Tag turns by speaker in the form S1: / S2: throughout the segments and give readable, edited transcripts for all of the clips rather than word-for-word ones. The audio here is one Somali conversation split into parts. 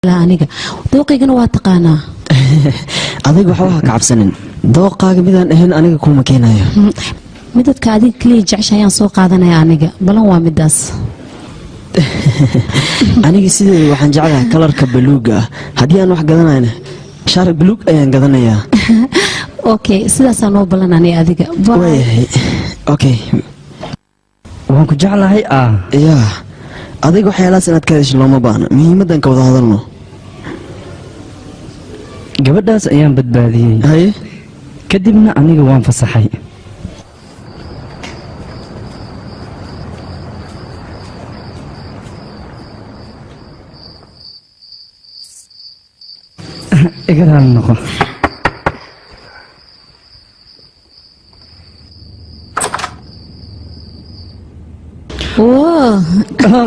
S1: Aniga dooqaygana waa taqaanaa.
S2: Adiga waxba ha ka cabsanin, dooqaaga midaan ahayn aniga kuuma keenayo.
S1: Midadka adiga kaliya jecesha ayaan soo qaadanaya aniga, balan waa midaas.
S2: Aniga sideeda waxaan jeclahay kalarka baluuga ah. Haddii aan wax gadanayna shaar baluug ayaan gadanayaa.
S1: Okay, sidaasaa noo balan aniga adiga.
S2: Waayahay, okay.
S3: Waan ku jeclahay ah.
S2: Yaa adiga, waxyaalahaas inaad ka hadasho looma baahna, muhiimaddan ka wada hadalno.
S3: Gabadhaas ayaan badbaadiyey.
S2: Haye.
S3: Kadibna aniga waan fasaxay. Iga raali noqo.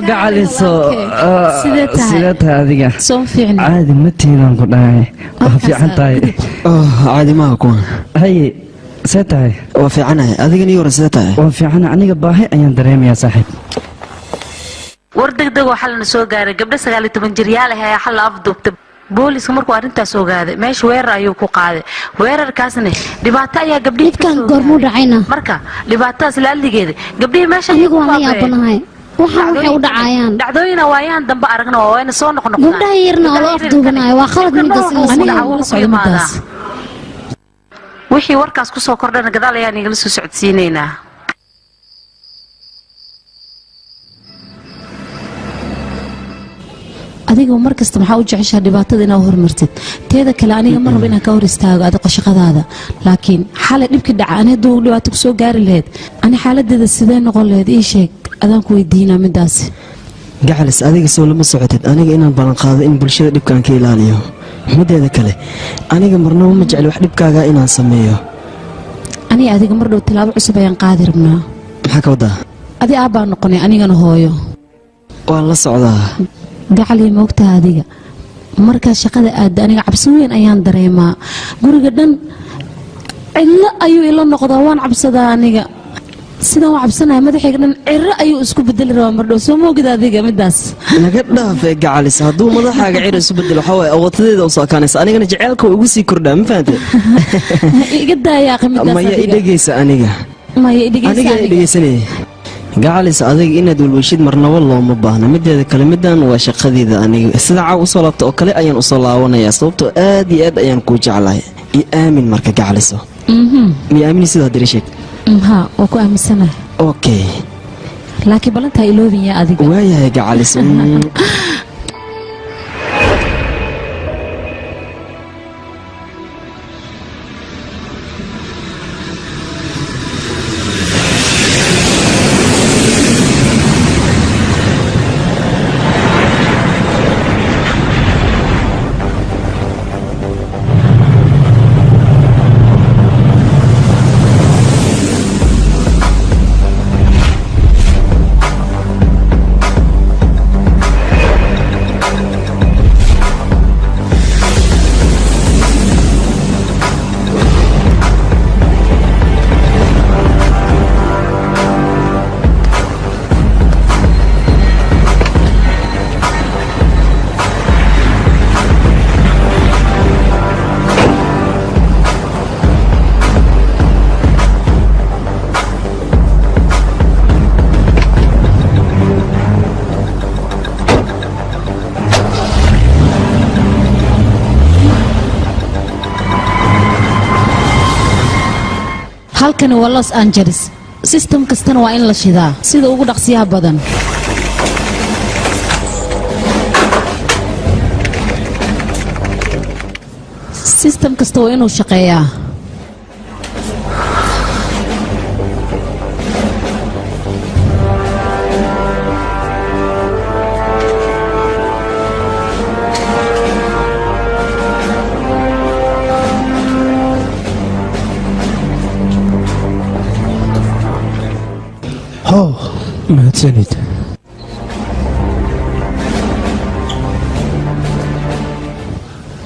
S3: Gacaliso.
S1: Sidee tahay?
S3: Sidee tahay adiga?
S1: Soo fiicni.
S3: Caadi ma tiidaan ku dhahay, waa fiican tahay.
S2: Caadi maaha kuwan.
S3: Haye, see tahay?
S2: Waa fiicanahay, adigana ii waran, sidee tahay?
S3: Waa fiicana aniga, baahi ayaan dareemayaa saaxiib.
S4: War degdeg oo xalna soo gaaray, gabdho 19 jiryaal ah ayaa xal la afduubtay. Booliisku markuu arrintaas ogaaday meesha weerar ayuu ku qaaday, weerarkaasna dhibaato ayaa gabdhihii
S5: Dhibkan goormuu dhacayna?
S4: Marka dhibaatadaas laalligeeda gabdhihii meesha
S5: Anigu waan la yaabanahay waxaan waxay u dhacayaan.
S4: Dhacdooyina waayahan dambe aragna waa wayna soo noqnoqdaan.
S5: Gabdhaha yarna oo loo afduubanayo waa khalad midaas in la
S1: Aniga
S5: sameeyo.
S1: ula socdo midaas.
S4: Wixii warkaas kusoo kordhana gadaal ayaan igala soo socodsiinaynaa.
S1: Adiga mar kasta maxaa u jeceshaha dhibaatada inaad hormartid? Teeda kale aniga ma rabo inaan ka hor istaago adiga shaqadaada, laakiin xalay dhibkii dhaca ani hadduu dhibaato kusoo gaari lahayd, ani xaaladeeda sidee noqon lahayd? Ii sheeg, adaan ku weydiinaa midaasi.
S2: Gacalis, adiga soo lama socotid aniga inaan ballanqaado in bulshada dhibkaan ka ilaaliyo? Mideeda kale aniga marnaba ma jecli wax dhibkaaga inaan sameeyo.
S1: Aniga adiga mar dhow tilaabo cusub ayaan qaadi rabnaa.
S2: Maxaa ka wadaa?
S1: Adi aabbaa noqonay, anigana hooyo.
S2: Waan la socdaa.
S1: Gacaliya, ma ogtaha adiga markaa shaqada aadda aniga cabsi weyn ayaan dareemaa, guriga dhan cidlo ayuu ila noqdaa, waan cabsadaa aniga. Sidaan u cabsanaya madaxayga dhan ciro ayuu isku bedeli rabaa mardhow, soo ma ogid adiga midaas?
S2: Naga dhaafee gacalis, hadduu madaxaaga cir isu bedelo waxaa waaye awoodtadeeda usoo ekaanaysa, anigana jaceylka waa igu sii kordhaa, ma fahante?
S1: Iga daayaaqi midaas.
S2: Maya,
S1: adiga
S2: idhegaysa aniga.
S1: Maya, idhegeysa.
S2: Aniga
S1: Aniga
S2: dhegaysanaya gacalis, adiga inaad welweshid marnaba looma baahna. Mideeda kale midaan waa shaqadeeda, aniga sida caaw usoo laabta oo kale ayaan usoo laabanayaa, sababtoo aad iyo aad ayaan kuu jeclahay. Iyo aamin marka gacaliso. Miyo aamini sidaa diri sheeg.
S1: Ha, waa ku aaminsanahay.
S2: Okay.
S1: Laakiin ballantaa iloobin yaa adiga.
S2: Waayahay gacalis.
S1: Halkani waa Los Angeles, system kastana waa in la shidaa sida ugu dhaqsiyaha badan. System kasta waa inuu shaqeeyaa.
S6: How mahadsanid.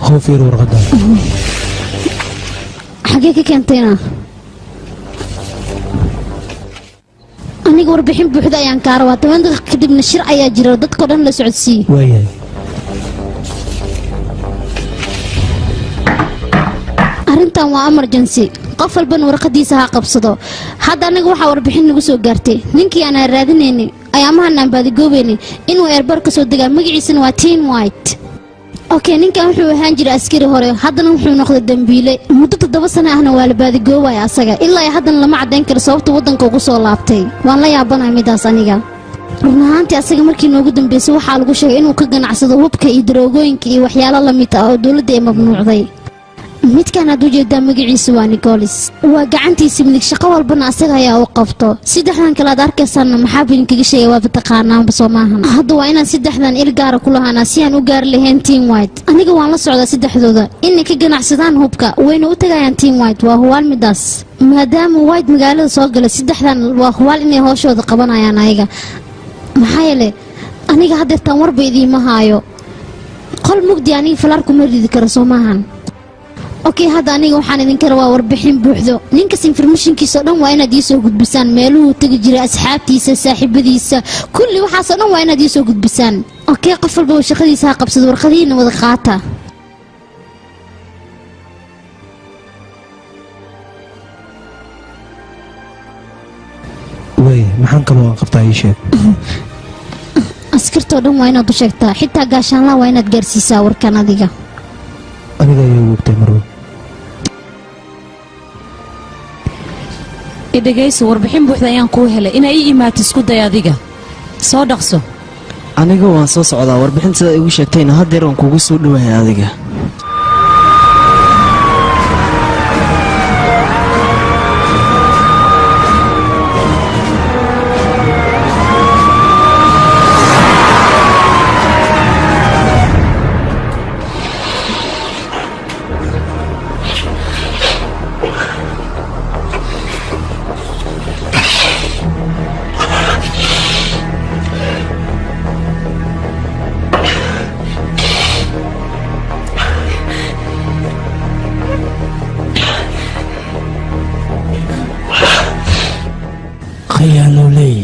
S6: How fiir warqadan.
S5: Xagee ka keentayna? Aniga warbixin buuxda ayaan kaa rabaa 10 daqiiq kadibna, shir ayaa jira, dadkao dhan la socodsiiye.
S6: Waayahay.
S5: Arrintan waa emergency. Qof walbana warqadiisa ha qabsado. Hadda aniga waxaa warbixin nagu soo gaartay ninkii aan raadinaynay ayaamahan aan baadigoobeynay inuu eerbar ka soo degaa, magaciisana waa Tim White. Okay, ninkan wuxuu ahaan jiray askari hore, haddana wuxuu noqday dambiile. Muddo 7 sano ahna waa la baadigoobaya asaga, ilaa haddana lama caddayn karo sababta waddanka ugu soo laabtay. Waan la yaabanahay midaas aniga. Run ahaantii asaga markii noogu dambeysay waxaa lagu sheegay inuu ka ganacsado hubka iyo daroogooyinka iyo waxyaalo la mid ah oo dowladda ay mamnuucday. Midkan aad u jeedaa magaciisa waa Nicholas, waa gacantiisa midig, shaqo walbana asaga ayaa u qabto. Saddexdan kale aad arkaysaanna maxaa idinkaga sheegay, waaba taqaanaanba soo maahan. Hadda waa inaan saddexdan il gaara ku lahaanaa si aan u gaari lahayn Tim White. Aniga waan la socdaa saddexdooda inay ka ganacsadaan hubka, wayna u tagayaan Tim White, waa huwaal midaas. Maadaama White magaalada soo galay, saddexdan waa huwaal inay hooshooda qabanayaan ayaga. Maxaa yeelay aniga haddeertaan warba idiima haayo, qol mugdi aniga falaar kuma ridi karo soo maahan. Okay, hadda aniga waxaan idinka rabaa warbixin buuxdo. Ninkas informationkiisa oo dhan waa inaad ii soo gudbisaan, meeluhuu tegi jiray, asxaabtiisa, saaxiibadiisa, kulli waxaasoo dhan waa inaad ii soo gudbisaan. Okay, qof walbaba shaqadiisa ha qabsado, warqadihiina wada qaata.
S6: Wey, maxaan kaloo aan qabtaa ii sheeg.
S5: Askartoo dhan waa inaad u sheegtaa, xitaa gaashaanlaha waa inaad gaarsiisaa warkan adiga.
S6: Aniga ayaa ugu ogtay marwo.
S1: Dhegayso, warbixin buuxda ayaan kuu helay, inaa ii imaato isku day, adiga soo dhaqso.
S2: Aniga waan soo socdaa, warbixin sidaa igu sheegtayna haddeer waan kugu soo dhowahay adiga.
S7: Khiyaanoley.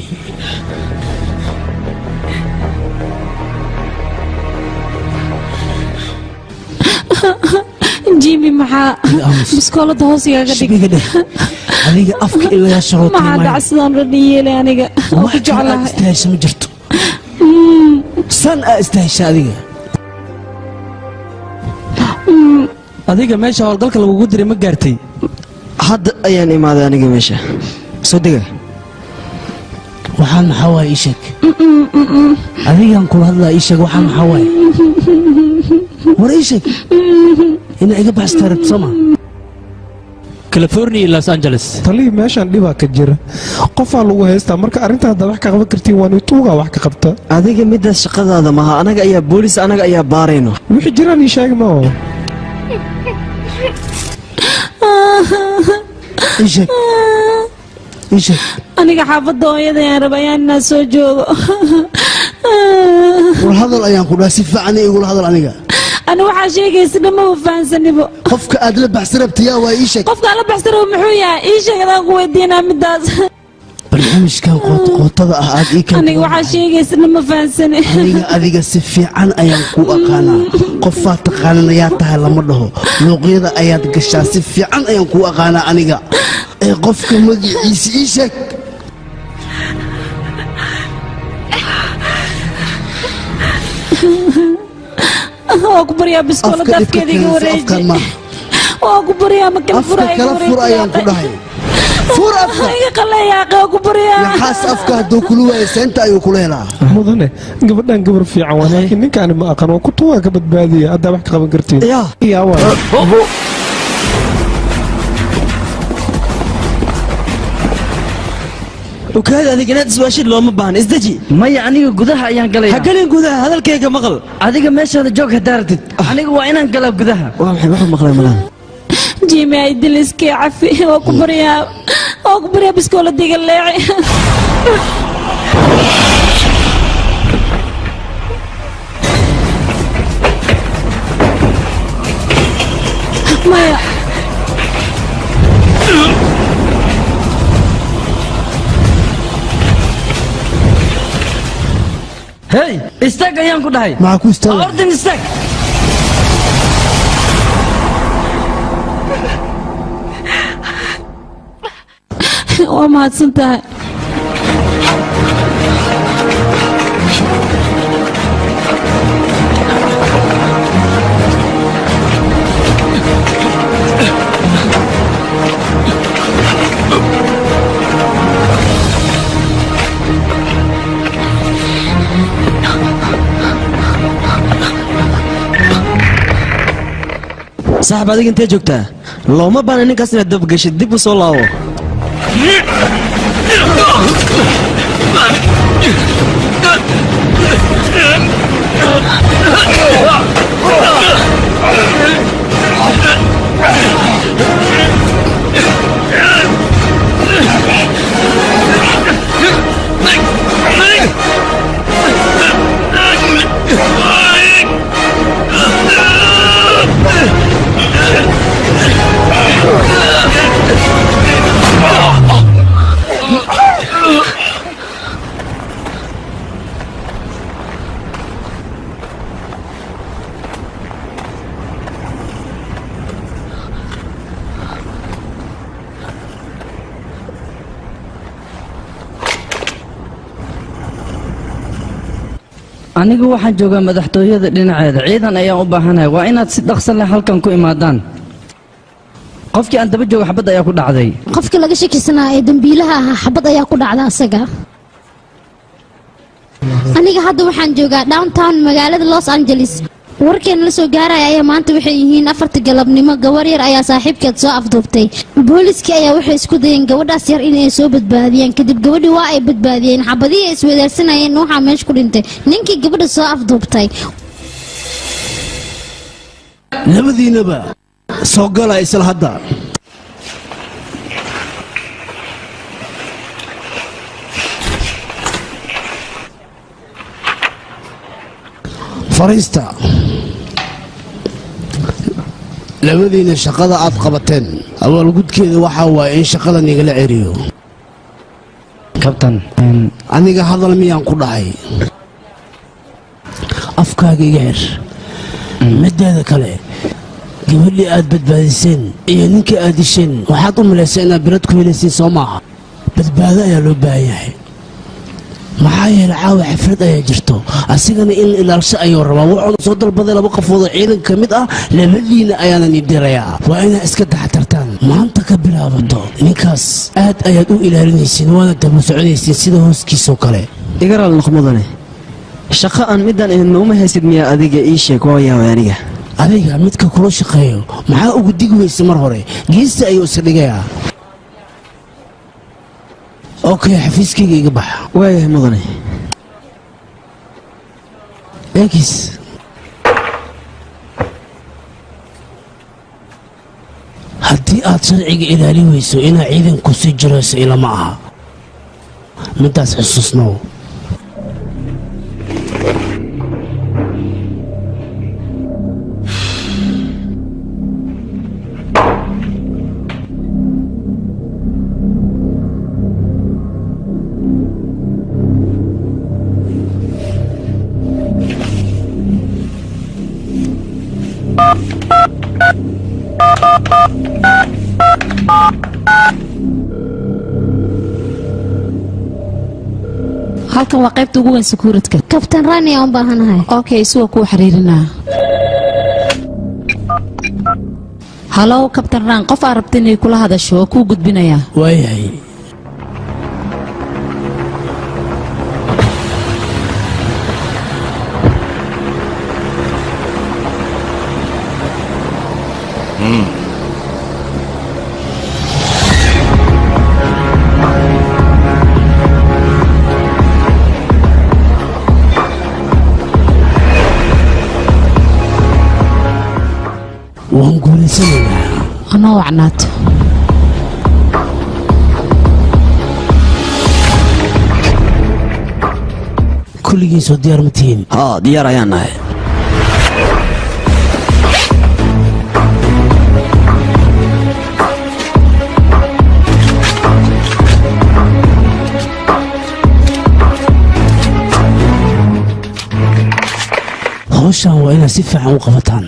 S1: Jimmy, maxaa biskoolada hoos igaga dhig?
S7: Shibiga dheh. Adiga afka ilaa sharootay.
S1: Maxaa dhac sidaan dhan yeelay aniga? Oo ku
S7: Wax kale aad
S1: jeclahay.
S7: Istaahesha ma jirto. San aa istaahesha adiga.
S3: Adiga meesha howlgalka lagugu diray ma gaartay?
S2: Hadda ayaan imaaday aniga meesha, soo dega.
S7: Waxaan maxaa waaye ii sheeg. Adigaan kula hadlaa, ii sheeg waxaan maxaa waaye. War ii sheeg. Inaa iga baxstaa rabto soo ma?
S8: California iyo Los Angeles.
S6: Talihii, meeshaan dhibaa ka jira, qofaa lagu haystaa. Marka arrinta hadda wax ka qaban kartiin, waan ituugaa wax ka qabta.
S2: Adiga midaas shaqadaada maha, anaga ayaa boolis, anaga ayaa baarayno.
S6: Wixii jiraan ii sheeg ma oo.
S7: Ii sheeg. Ii sheeg.
S1: Aniga xaafadda hooyada ayaan raba ayaan inaan soo joogo.
S9: War hadal ayaan ku dhahay, si fiican igula hadal aniga.
S1: Ani waxaa sheegaysa dhamma fahansanibo.
S9: Qofka aad la baxsan rabtiyaa waa ii sheeg.
S1: Qofka la baxsan rabo muxuu yahay ii sheeg, adaan ku weydiinaa midaas.
S9: Barnaamijkan qootqootada ah aad ii keentay.
S1: Aniga waxaa sheegaysa dhamma fahansani.
S9: Aniga adiga si fiican ayaan ku aqaanaa. Qofaad taqaananayaa tahay lama dhaho, luuqyada ayaad gashaa, si fiican ayaan kuu aqaanaa aniga. Ee qofka magaciisa ii sheeg.
S1: Waa ku baryaa, biskoolada
S9: Afka dhibka
S1: afkeeda iga
S9: keenaysa
S1: wareeji.
S9: afkan maaha.
S1: Waa ku baryaa, ma kala
S9: Afka
S1: fura, iga
S9: kala fur ayaan ku dhahay, fur afka.
S1: Iga qaleeyaaqe, waa ku baryaa.
S9: Yaxaas afka hadduu kula waayo, seenta ayuu kula helaa.
S6: Mudane, gabadhan gabar fiican waa, laakiin ninkaani ma aqan. Waa ku tuugaa ka badbaadiya haddaa wax ka qaban kartiin.
S2: Yaa.
S6: Yaa waay.
S2: Ogaada, adiga inaad iswaashid looma baahna, isdeji.
S3: Maya, aniga gudaha ayaan galaya.
S2: Ha gelin gudaha, hadalkayga maqal.
S3: Adiga meeshaada joog haddaa rabtid, aniga waa inaan galaa gudaha.
S2: Waa maxay waxu maqlay malahan?
S1: Jimmy, ay diliskii cafi, waa ku baryaa, waa ku baryaa, biskoolada iga leeci. Maya.
S3: Hey, istaag ayaan ku dhahay.
S9: Maxaa ku istaaga?
S3: Ordin, istaag.
S1: Waa mahadsan tahay.
S2: Saaxib adiga intee joogtaa? Looma baahna ninkaas inaad dab gashid, dib u soo laabo.
S3: Anigu waxaan joogaa madaxtooyada dhinaceeda, ciidan ayaan u baahanahay. Waa inaad si dhaqso leh halkan ku imaadaan. Qofkii aan daba joogo xabad ayaa ku dhacday.
S5: Qofkii laga shakisanaa ee dambiilaha ahaa xabad ayaa ku dhacda asaga. Aniga hadda waxaan joogaa downtown magaalada Los Angeles. Warkeena la soo gaaraya ayaa maanta waxay yihiin 4 galabnimo. Gabar yar ayaa saaxiibkeed soo afduubtay. Booliiskii ayaa waxay isku dayeen gabadhaas yar inay soo badbaadiyaan. Kadib gabadhii waa ay badbaadiyeen. Xabadihii ay isweydaarsanayeen waxaa meesha ku dhintay ninkii gabadha soo afduubtay.
S9: Labadiinaba soo gala isla hadda. Fariista labadiina shaqada aad qabateen abaalgudkeeda waxaa waaye in shaqadan igala ceriyo.
S3: Kabtan,
S9: aniga hadal miyaan ku dhahay? Afkaaga iga xir. Mideeda kale, gabadhii aad badbaadiseen iyo ninkii aad disheen waxaad u malaysaa inaad bilad ku helaysiin, soo maaha? Badbaado ayaa loo baahan yahay. Maxaa yeelay caawa xaflad ayaa jirto, asigana in ilaalsho ayuu rabaa. Wuxuuna soo dalbaday 2 qofood oo ciidan ka mid ah, labadiina ayaanan idirayaa. Waa inaad iska taxatartaan. Maanta ka bilaabato ninkaas aad ayaad u ilaalinaysiin, waana daba soconaysiin sida hooskiisoo kale.
S2: Iga raali noq mudane, shaqo aan midaan ahayn nooma haysid miyaa? Adiga ii sheeg, waa yaabay aniga.
S9: Adiga midka kula shaqeeyo maxaa ugu digi weysa mar hore? Geesta ayuu iska dhigayaa. Okay, xafiiskayga iga bax.
S2: Waayahay mudane.
S9: Eegis haddii aad sharciga ilaalin weyso inaa ciidanku sii jirayso ilama aha. Midaas xusuusnow.
S1: Halkan waa qaybta ugu weyn sakuuradka.
S5: Kabtan Rani ayaan u baahanahay.
S1: Okay, suwa kuu xiriirinaa. Halow Kabtan Ran, qof aad rabta inay kula hadasho oo kuu gudbinayaa.
S9: Waayahay. Waan guulaysanaynaa.
S1: Anoo wacnaato.
S9: Kulligiin soo diyaar ma tihiin?
S2: Haa, diyaar ayaan nahay.
S9: Hawshan waa inaad si fiican u qabataan.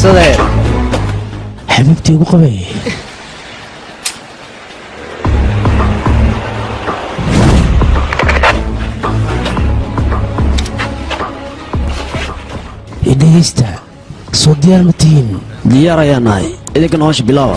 S3: dhaqsadee.
S9: Xabiibtii ugu qabay. Dhegeysta, soo diyaar ma tihiin?
S2: Diyaar ayaan nahay, idinkana howsha bilaawa.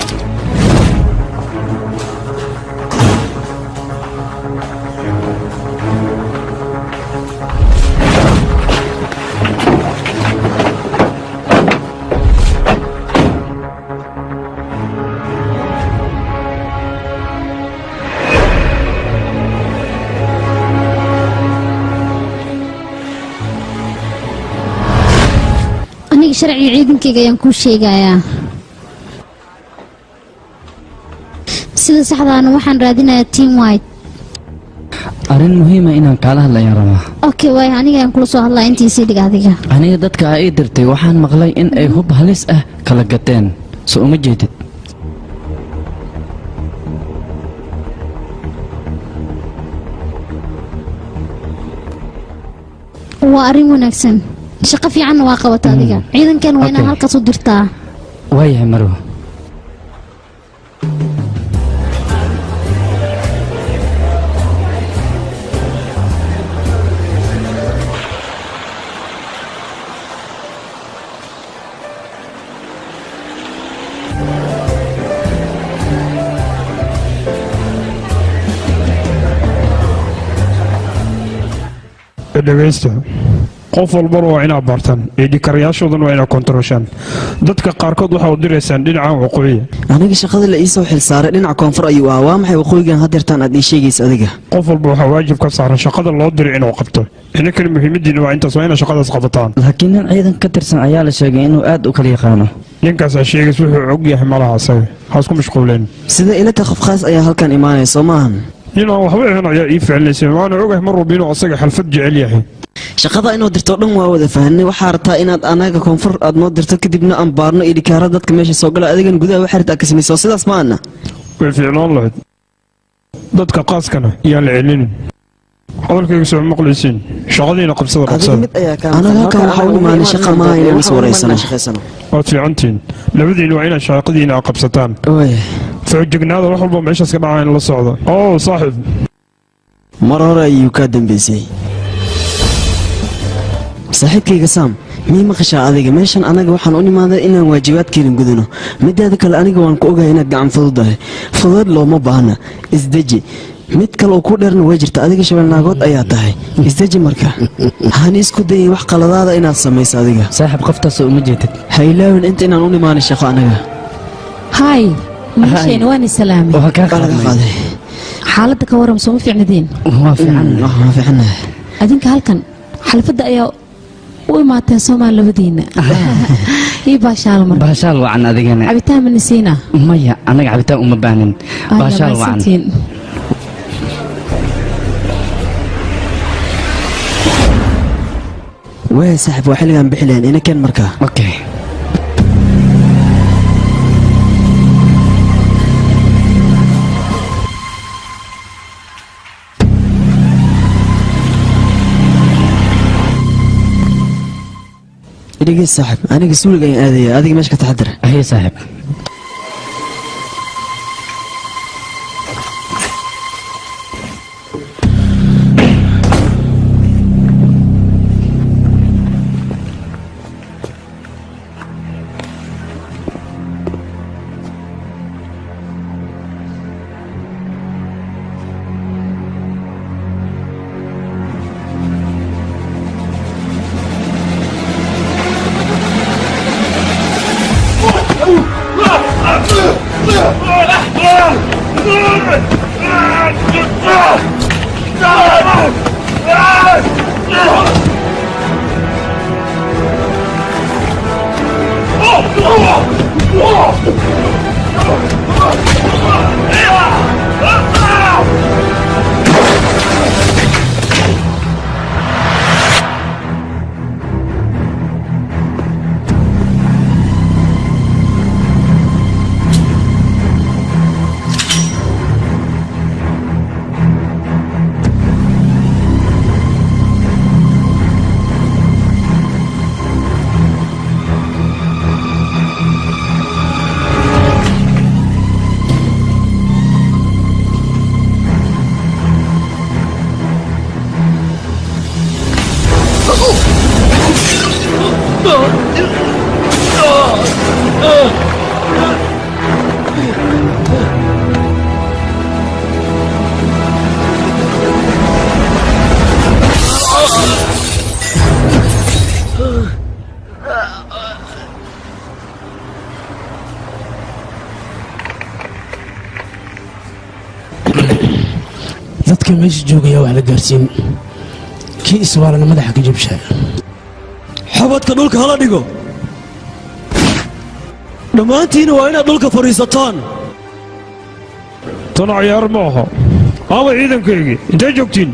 S5: Aniga sharciga ciidankayga ayaan kuu sheegayaa. Sida saxdaana waxaan raadinayaa Team White.
S3: Arrin muhiima inaan kaala hadlayaan rabaa.
S5: Okay, waay, aniga ayaan kula soo hadlaa intiisii dhig adiga.
S3: Aniga dadka aa ii dirtay waxaan maqlay in ay hub halis ah kala gateen, soo uma jeedid?
S5: Waa arrin wanaagsan, shaqo fiicanna waa qabata adiga. Ciidankan waa inaa
S3: Okay.
S5: halkaas u dirtaa.
S3: Waayahay Marwo.
S6: Dhegaysta, qof walbana waa inaad bartaan, idhikarayaashoodana waa inaad kontaroshaan. Dadka qaarkood waxaa u diraysaan dhinaca waqooyiga.
S2: Aniga shaqada la iisoo xilsaaray dhinaca koonfur ayuu ahaa. Waa maxay waqooyigan hadeertaan aad ii sheegaysa adiga?
S6: Qof walba waxaa waajib ka saaran shaqada loo diray inuu qabto. Idinkana muhiimadiina waa intaas, waa inaad shaqadaas qabataan.
S3: Laakiin nin ciidan ka tirsan ayaa la sheegay inuu aad u kala yaqaano.
S6: Ninkaasaa sheegays wuxuu og yahay malaha, asaga ha isku mashquuleen.
S2: Sida ilata qof khaas ayaa halkan imaanaya, soo maahan?
S6: Nin aan waxba ahayn ayaa ii ficlinaysa, waana ogahay mar walba inuu asaga xalfad jecel yahay.
S2: Shaqada inuu dirto dhan waa wada fahanay. Waxaa rabtaa inaad anaga koonfur aad noo dirto, kadibna aan baarno idhikaara dadka meesha soo gala, adigan gudaha waxaa rabtaa ka samayso, sidaas ma ana?
S6: Way fiicnaan lahayd. Dadka qaaskana yaan la celinin. Hadalkayga soo maqlaysiin, shaqadiina qabsada qabsada.
S2: Anaga halkan waxaa u imaanay shaqa, maaha inaan is wareysano.
S6: Waad fiicantihiin labadiina, waa inaad shaqadiina aad qabsataan. Feejignaada, wax walba meeshaas ka dhacaa in la socdo. Oo saaxiib,
S2: mar hore ayuu kaa dambeysay saaxiibkayga Saam. Mii maqashaa adiga? Meeshan anaga waxaan u nimaaday inaan waajibaadkeena gudano. Midaada kale, aniga waan ku ogahay inaad gacan fududahay, fuduud looma baahna. Isdeji, mid kale oo ku dheerna way jirta. Adiga shabeelnaagood ayaa tahay, isdeji. Marka hani isku dayin wax qaladaada inaad samayso adiga.
S3: Saaxiib, qoftaas uma jeedid?
S2: Ha ilaawin inta inaan u nimaanay shaqo anaga.
S1: Hay, wiilashayna waan isalaamay.
S3: Waa kaa qaadnay.
S1: Xaaladda ka waram, sooma fiicnadiin?
S3: Waa fiican.
S2: Waa fiicannahay.
S1: Adinka halkan xalfadda ayaa u imaateen soomaa labadiina? Ii baashaal marka.
S3: Baashaal wacan adigana.
S1: Cabitaan ma nisiina?
S3: Maya, anaga cabitaan uma baahnin. Baashaal wacan.
S1: Mahadsantiin.
S2: Waaya saaxiib, waa xilligaan bixi lahayn, ina keen markaa.
S3: Okay.
S2: Dhegeyst saaxiib, aniga suuliga ayaan aadaya, adiga meesha ka taxadar.
S3: Haye saaxiib.
S9: Dadka meesha joogaya wax la gaarsiin kii iswaalana madaxa ka jabshaa.
S8: Xabadka dhulka hala dhigo. Dhammaantiina waa inaad dhulka fadhiisataan.
S6: Tan ciyaar ma aha. Aawa ciidankaygii, intee joogtiin?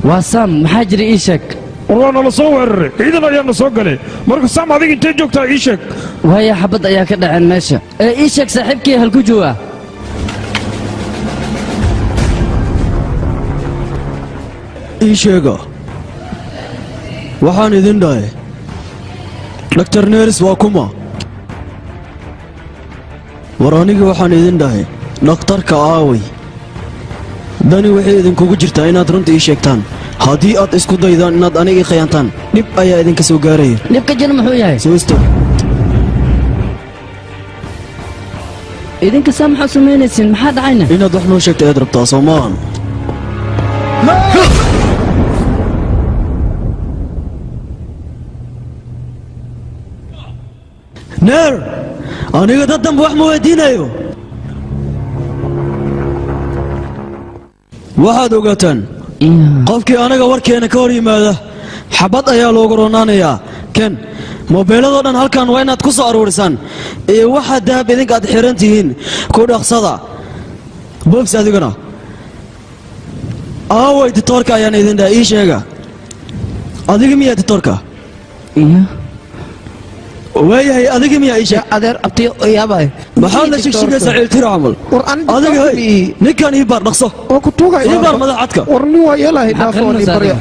S3: Waa Saam, maxaa jira ii sheeg.
S6: War waa nala soo weeraray, ciidan ayaa na soo galay. Marka Saam adiga intee joogtaa ii sheeg.
S3: Waaya xabad ayaa ka dhaceen meesha. Ee ii sheeg saaxiibkii halku joogaa.
S8: Ii sheega. Waxaan idin dhahay Dr. Neris waa kuma. War aniga waxaan idin dhahay dhakhtarka aaway. Dani waxay idinkugu jirtaa inaad runta ii sheegtaan. Haddii aad isku daydaan inaad aniga ii khiyaantaan, dhib ayaa idinka soo gaaraya.
S3: Dhibka jira muxuu yahay?
S8: Soo istaag.
S3: Idinka saa maxaa samaynaysiin? Maxaa dhacayna?
S8: Inaad wax noo sheegto ayaad rabtaa soo maahan. Neer, aniga dad dambe wax ma weydiinayo. Waxaad ogaataan qofkii anaga warkeena ka hor yimaada xabad ayaa loogu ronaanayaa. Ken, moobeeladoo dhan halkan waa inaad ku soo aruurisaan iyo waxa dahab idinka aad xiran tihiin ku dhaqsada. Boobs adiguna. Aaway ditoorka ayaan idin dhahay, ii sheega. Adiga miyaa ditoorka? Waayahay, adiga miyaa ii sheeg.
S10: Adeer abtiyo yaabay.
S8: Maxaad la shigshigaysaa ciiltiro camal? Adiga hey, ninkan ii baar dhaqso.
S10: Waa ku tuugay.
S8: Ii baar madax cadka.
S10: War nin waa yeelahay dhaafo ni baryo.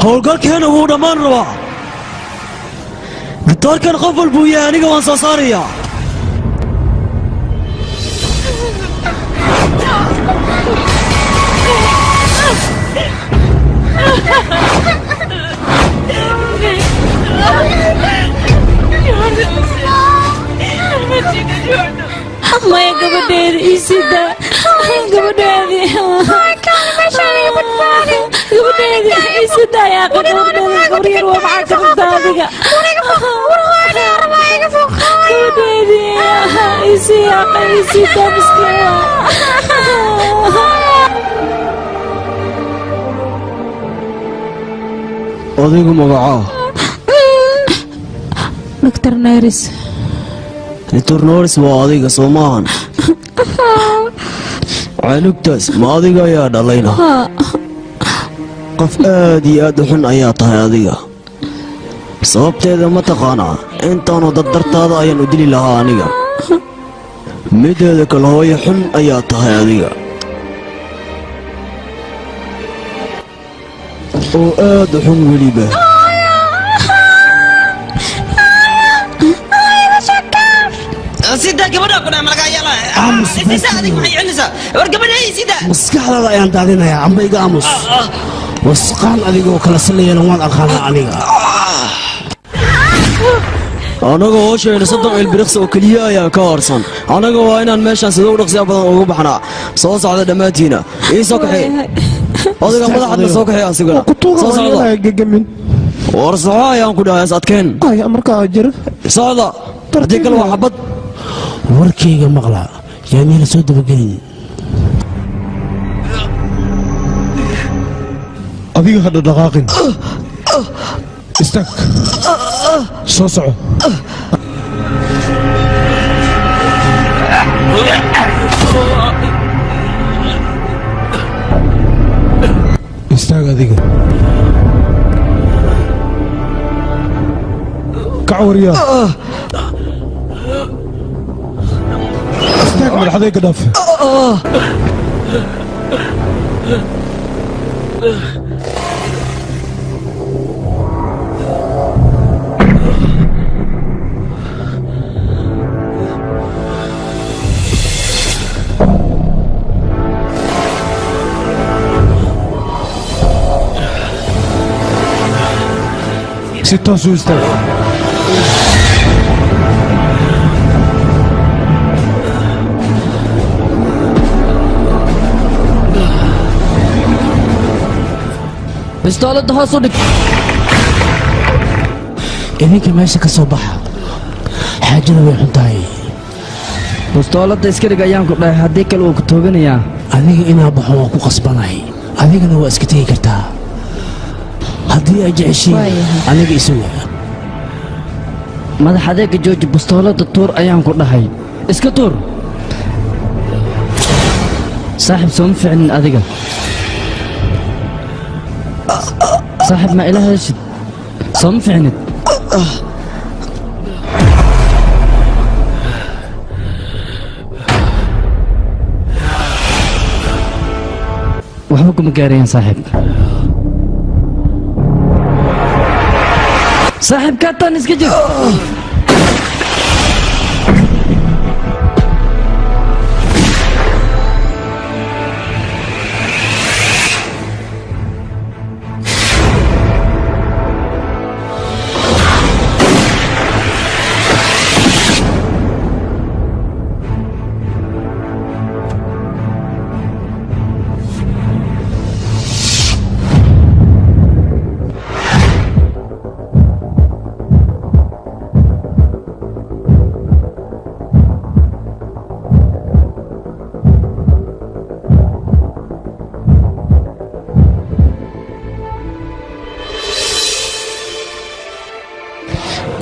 S8: Howlgalkeena wuu dhammaan rabaa. Ditoorkan qof walbuu yahay, aniga waan soo saarayaa.
S1: Maya gabadheedi ii sii daa. Gabadheedi. Gabadheedi ii sii daa yaa gabadheedi. Gabar yar waa maxaa ka rabtaa adiga? Gabadheedi ii sii yaaqa ii sii daa miskiin waa.
S8: Adigu magacaa?
S1: Dr. Neris.
S8: Dr. Neris waa adiga soo maahan. Canugtaas ma adiga ayaa dhalayna? Qof aad iyo aad u xun ayaa tahay adiga. Sababteeda ma taqaanaa, intaanu dad dartaada ayaan u dili lahaa aniga. Mideeda kale hooyo xun ayaa tahay adiga. Oo aad u xun weliba.
S10: Sida gabadha ku dhaamalaga yala. Sida adiga maxay celinaysaa? War gabadha sida.
S9: Maskaxdaada ayaan daadinayaa, amba iga aamus. Wasqaan adigoo kala salayana waan aqaanaa aniga.
S8: Anaga hooshayna 30 ilbiriqsi oo keliya ayaa ka harsan. Anaga waa inaan meeshaan sida ugu dhaqsiya badan ugu baxnaa. Soo socda dhammaantiina. Ii soo kaxee. Adiga madaxaadna soo kaxee asigana. Soo socda. War soco ayaan ku dhahay, is adkeen.
S10: Markaa jira.
S8: Socda. Haddii kale waa xabad.
S9: Warkayga maqla, yaa meel soo dabagelin.
S11: Adiga ha dhaqaaqin. Istaag. Soo soco. Istaag adiga. Kac waryaa. Istaag madaxdayga dhaaf. Si toos u istaag.
S3: Bistooladda hoos u dhig.
S9: Idinka meesha ka soo baxa. Xaajada way xun tahay.
S3: Bustoolada iska dhig ayaan ku dhahay, haddii kale wuu ku tooganayaa.
S9: Adiga inaa baxo waan ku qasbanahay, adigana waa iska tegi kartaa haddii ay jeceshiin. Aniga isuga
S3: Madax adeega jooji, bustoolada tuur ayaan ku dhahay, iska tuur. Saaxib, sooma ficnin adiga. Saaxib, ma ila hadashid? Sooma ficnid. Waxba kuma gaarayaan saaxiib. Saaxiib, kaataan iska jir.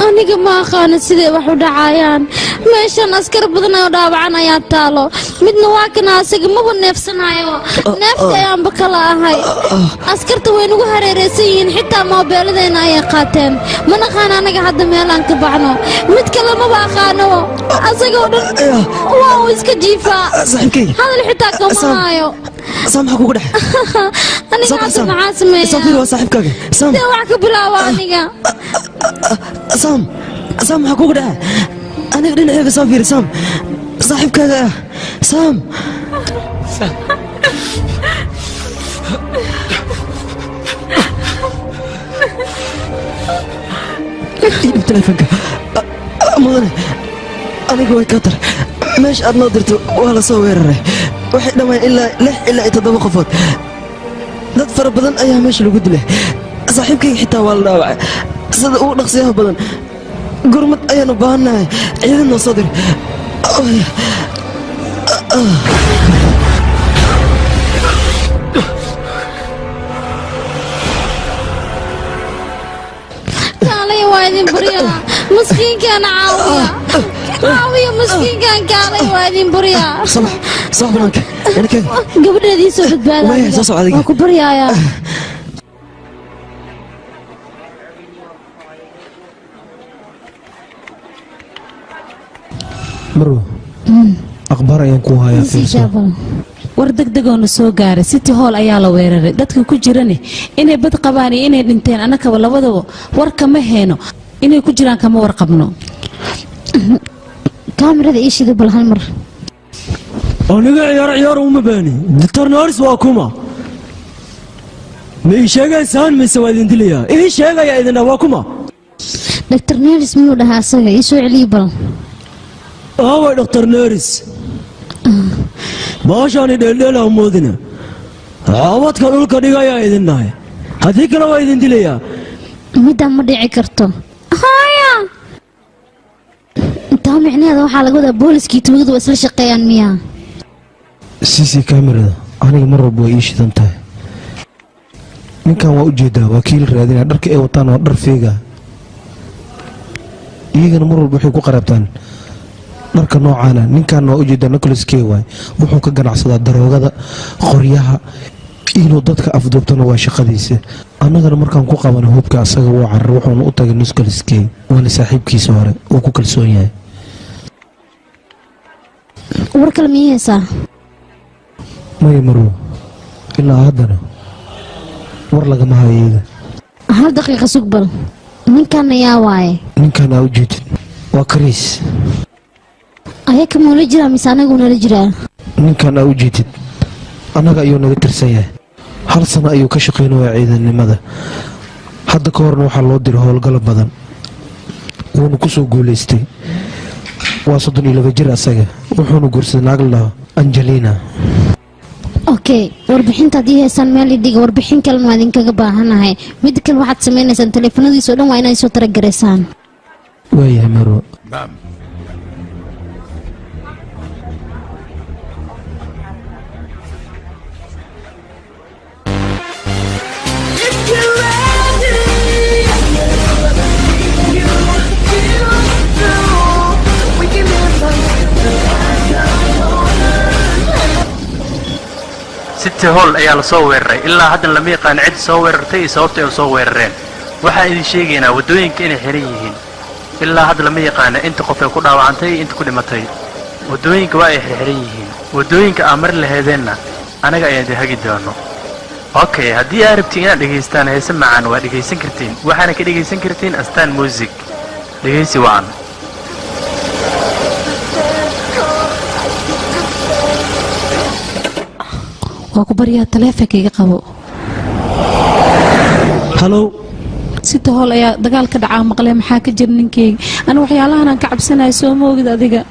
S5: Aniga ma aqaano siday wax u dhacayaan. Meeshan askar badan oo dhaawacan ayaa taalo. Midna waa kana, asaga maba neefsanayo, neefta ayaanba kala ahay. Askarta way nagu hareeraysan yihiin, xitaa moobeeladeena ayay qaateen. Ma naqaan anaga hadda meelaan ka baxno. Mid kale maba aqaano, asagoo dhan waa uu iska jiifaa.
S2: Saaxiibkay.
S5: Hadal xitaa kama haayo.
S2: Saam, maxaa kugu dhex?
S5: Aniga hadda maxaa sameeyaa?
S2: Saam, fiir, waa saaxiibkaaga Saam.
S5: Sidee wax ka bilaaba aniga?
S2: Saam, Saam, maxaa kugu dhexe? Aniga dhinacayga soo fiiri. Saam, saaxiibkaaga ah, Saam. Ii dhib teleefonka. Mudane, aniga way ka tar. Meesha aad noo dirto waa la soo weeraray. Waxay dhammaan ilaa 6 ilaa iyo 7 qofood. Dad fara badan ayaa meesha lagu dilay, saaxiibkayga xitaa waa la dhaawacay. Sida ugu dhaqsiyaha badan gurmad ayaan u baahannahay, ciidan noo soo dir.
S5: Kaalay, waa idin buryaa, maskiinkaan caawiya, caawiya maskiinkan. Kaalay, waa idin buryaa.
S2: Sabax, sabax banaanka inakan.
S5: Gabadheedii soo badbaada.
S2: Maya, soo soco adiga.
S5: Waa ku baryaaya.
S11: Marwo, akhbaar ayaan ku hayaa, fiirso.
S1: War degdegoona soo gaaray: City Hall ayaa la weeraray. Dadka ku jirane inay bad qabaan iyo inay dhinteen annakaba labadaba war kama heeno. Inay ku jiraan kama warqabno.
S5: Kaamirada ii shida bal hal mar.
S8: Aniga ciyaar ciyaar uma baani. Doctor Norris waa kuma? Ma ii sheegaysaan mise waa idin dilayaa? Ii sheegaya idin, waa kuma?
S5: Dr Neris miyuu dhahaa asaga? Ii soo celiyi bal.
S8: Aaway Dr Norris? Baashaani dheeldheel ha moodina. Caabadka dhulka dhigayaa idin nahay, haddii kale waa idin dilayaa.
S5: Midaan ma dhici karto. Haya, taa micnaheeda waxaa laga wadaa booliskii tuugadu waa isla shaqeeyaan miyaa?
S11: CC kamerada aniga mar walba way ii shidan tahay. Ninkan waa ujeedaa, waa kiil raadinaya. Dharka ay wataan waa dhar feega, iyagana mar walba waxay ku qarabtaan dharka noocaana. Ninkan waa ujeedaa, Nicholas K waay. Wuxuu ka ganacsadaa daroogada, qoryaha, inuu dadka afduubtana waa shaqadiisa. Annagana markaan ku qabana hubka, asaga wuu carar, wuxuuna u tagay Nicholas K, waana saaxiibkiisa hore uu ku kalsoon yahay.
S5: War kale miyay haysaa?
S11: Maya Marwo, ilaa haddana war lagama hayo iyaga.
S5: Hal daqiiqa sug bal, ninkan ayaa waaye?
S11: Ninkan aa ujeedid waa Chris.
S5: Ayaka muula jiraa mise anagu nala jiraa?
S11: Ninkan aa ujeedid annaga ayuu naga tirsan yahay. Hal sano ayuu ka shaqaynaya ciidannimada. Hadda ka horna waxaa loo diray howlgalo badan, wuuna ku soo guulaystay. Waa 32 jir asaga, wuxuuna guursaday naag la dhaho Angelina.
S5: Okay, warbixinta haddii haysaan meel idhiga. Warbixin kalena waa idinkaga baahanahay. Mid kale waxaad samaynaysaan, taleefanadiisa oo dhan waa inay soo taragaraysaan.
S11: Waayahay Marwo.
S12: Ma'am. City Hall ayaa la soo weeraray. Ilaa haddana lama yaqaan cid soo weerartay iyo sababta ay u soo weerareen. Waxaan idin sheegaynaa waddooyinka inay xiran yihiin. Ilaa hadda lama yaqaano inta qof ay ku dhaawacantay iyo inta ku dhimatay. Waddooyinka waa ay xirxiran yihiin. Waddooyinka aan mari lahaydeenna anaga ayaan idin hagi doono. Okay, haddii aad rabtiin inaad dhegaystaan heese macaan waa dhegaysan kartiin. Waxaana ka dhegaysan kartiin Astaan Music. Dhegaysi wacan.
S1: Waa ku baryaa, taleefanka iga qabo.
S2: Halow.
S1: City Hall ayaa dagaal ka dhacaa maqlee, maxaa ka jira ninkeyga? Ani waxyaalahan aan ka cabsanayo soo ma ogid adiga.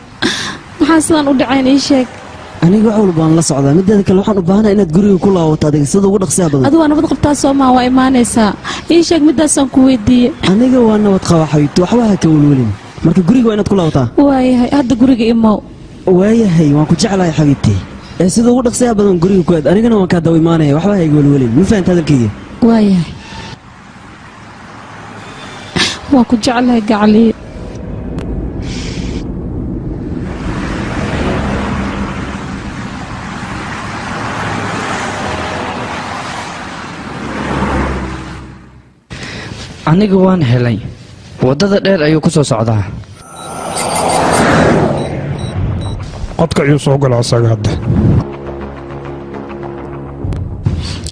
S1: Maxaa sidaan u dhacayn, ii sheeg.
S2: Aniga wax walba aan la socdaa. Mideeda kale, waxaan u baahanahay inaad guriga ku laabato adiga sida ugu dhaqsiyaha badan.
S1: Adigu waa nabad qabtaa soo maa? Waa imaanaysaa? Ii sheeg, midaasaan ku weydiiyey.
S2: Aniga waa nabad qabaa, xabiibti, waxba ha ka welwelin. Marka guriga waa inaad ku laabataa.
S1: Waayahay, hadda guriga imow.
S2: Waayahay, waan ku jeclahay xabiibti, ee sida ugu dhaqsiyaha badan guriga ku aad, anigana waan kaa dawa imaanaya. Waxba ha iga welwelin, ma fahanta hadalkayga?
S1: Waayahay, waan ku jeclahay gacaliye.
S3: Anigu waan helay. Waddada dheer ayuu ku soo socdaa.
S6: Qodka ayuu soo gala asaga hadda.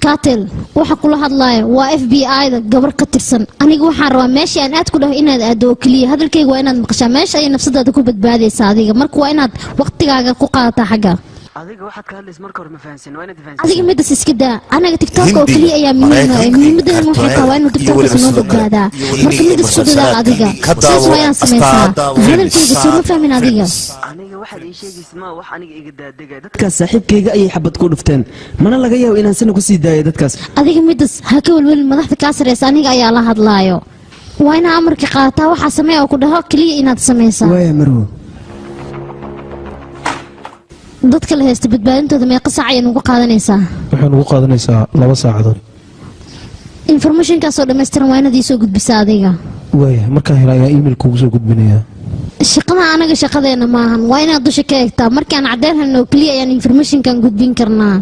S5: Katel, waxa kula hadlaaya waa FBI-da gabar ka tirsan. Aniga waxaan rabaa meeshii aan aad ku dhaho inaad aado oo keliya. Hadalkayga waa inaad maqashaa. Meesha ayay nafsadaada ku badbaadaysaa adiga. Marka waa inaad waqtigaaga ku qaadataa xagga.
S2: Adiga waxaad ka hadlaysa marka hore ma fahansin, waa inaad
S5: Adiga midas iska daa. Anaga TikTok oo keliya ayaa muhiim ah. Muhiimadeena waxay tahay waa inuu TikTokkaas noo badbaadaa. Marka midas ku dadaal adiga. Sidaas waa inaad samaysaa. Hadalkayga soo ma fahmin adiga?
S2: Aniga waxaad ii sheegaysa ma wax aniga iga daadegaya. Dadkaas saaxiibkayga ayay xabad ku dhufteen, mana laga yaabo inaan sina kusii daayo dadkaas.
S5: Adiga midas ha ka welwelin. Madaxda kaa sareysa aniga ayaa la hadlaayo. Waa inaa amarka qaadataa. Waxaa sameeya oo ku dhaho keliya inaad samaysaa.
S2: Waaya marwo.
S5: Dadka la haysta badbaadintooda meeqa saac ayay nugu qaadanaysaa?
S11: Waxay nugu qaadanaysaa 2 saacadood.
S5: Informationkaasoo dhammaystiran waa inaad iisoo gudbisaa adiga.
S11: Waaya, markaan hela ayaa email kugu soo gudbinayaa.
S5: Shaqada anaga shaqadeena maahan, waa inaad dusha ka eegtaa. Markaan caddeyn helno oo keliya ayaan informationkan gudbin karnaa.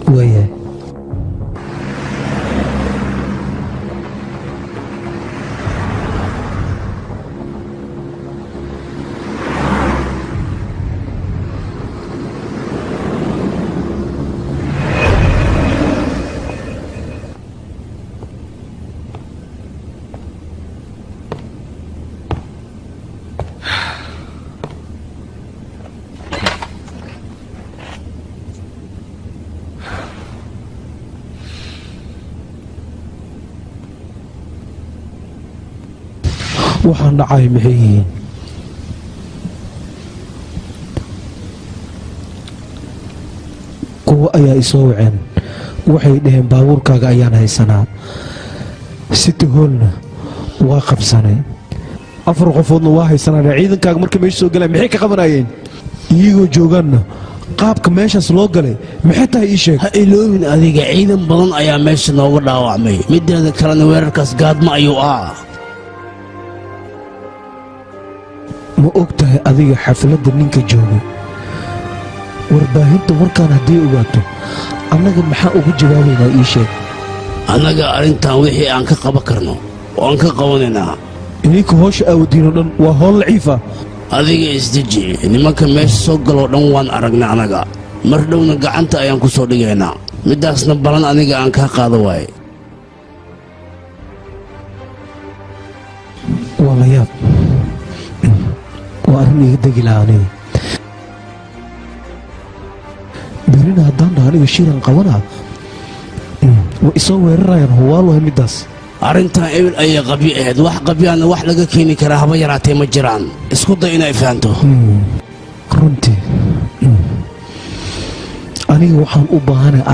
S11: Waayahay. Waxaan dhacay maxay yihiin? Kuwo ayaa isoo waceen, waxay dhaheen baabuurkaaga ayaan haysanaa, City Hallna waa qabsanay, afar qofoodna waa haysanaan. Ciidankaaga markay meesha soo galeen maxay ka qabanayeen? Iyagoo joogaanna qaabka meeshaas loo galay maxay tahay, ii sheeg.
S9: Ha iloobin adiga, ciidan badan ayaa meesha nooga dhaawacmay. Mideeda kalena, weerarkaas gaadma ayuu ahaa.
S11: Ma og tahay adiga xafladda ninka joogay? Warbaahinta warkaan haddii ogaato, annaga maxaa ugu jawaabaynaa, ii sheeg.
S9: Annaga arrintan wixii aan ka qaban karno waan ka qabanaynaa.
S11: Idinka hoosha aawadiinoo dhan waa howl laciifa.
S9: Adiga isdeji. Nimanka meesha soo galoo dhan waan aragnay anaga. Mar dhowna gacanta ayaan ku soo dhigaynaa. Midaasna balan aniga aan kaa qaado waaye.
S11: Waa la yaab, waa arrin iga degi lahaa aniga. Berina haddaan dhaha aniga shiran qabanaa, way isoo weerarayaan, huwaalohay middaas.
S9: Arrintan ebil ayay qabyo ahayd. Wax qabyaana wax laga keeni karaa haba yaraatee ma jiraan. Isku day inay fahanto.
S11: Runtii aniga waxaan u baahanahay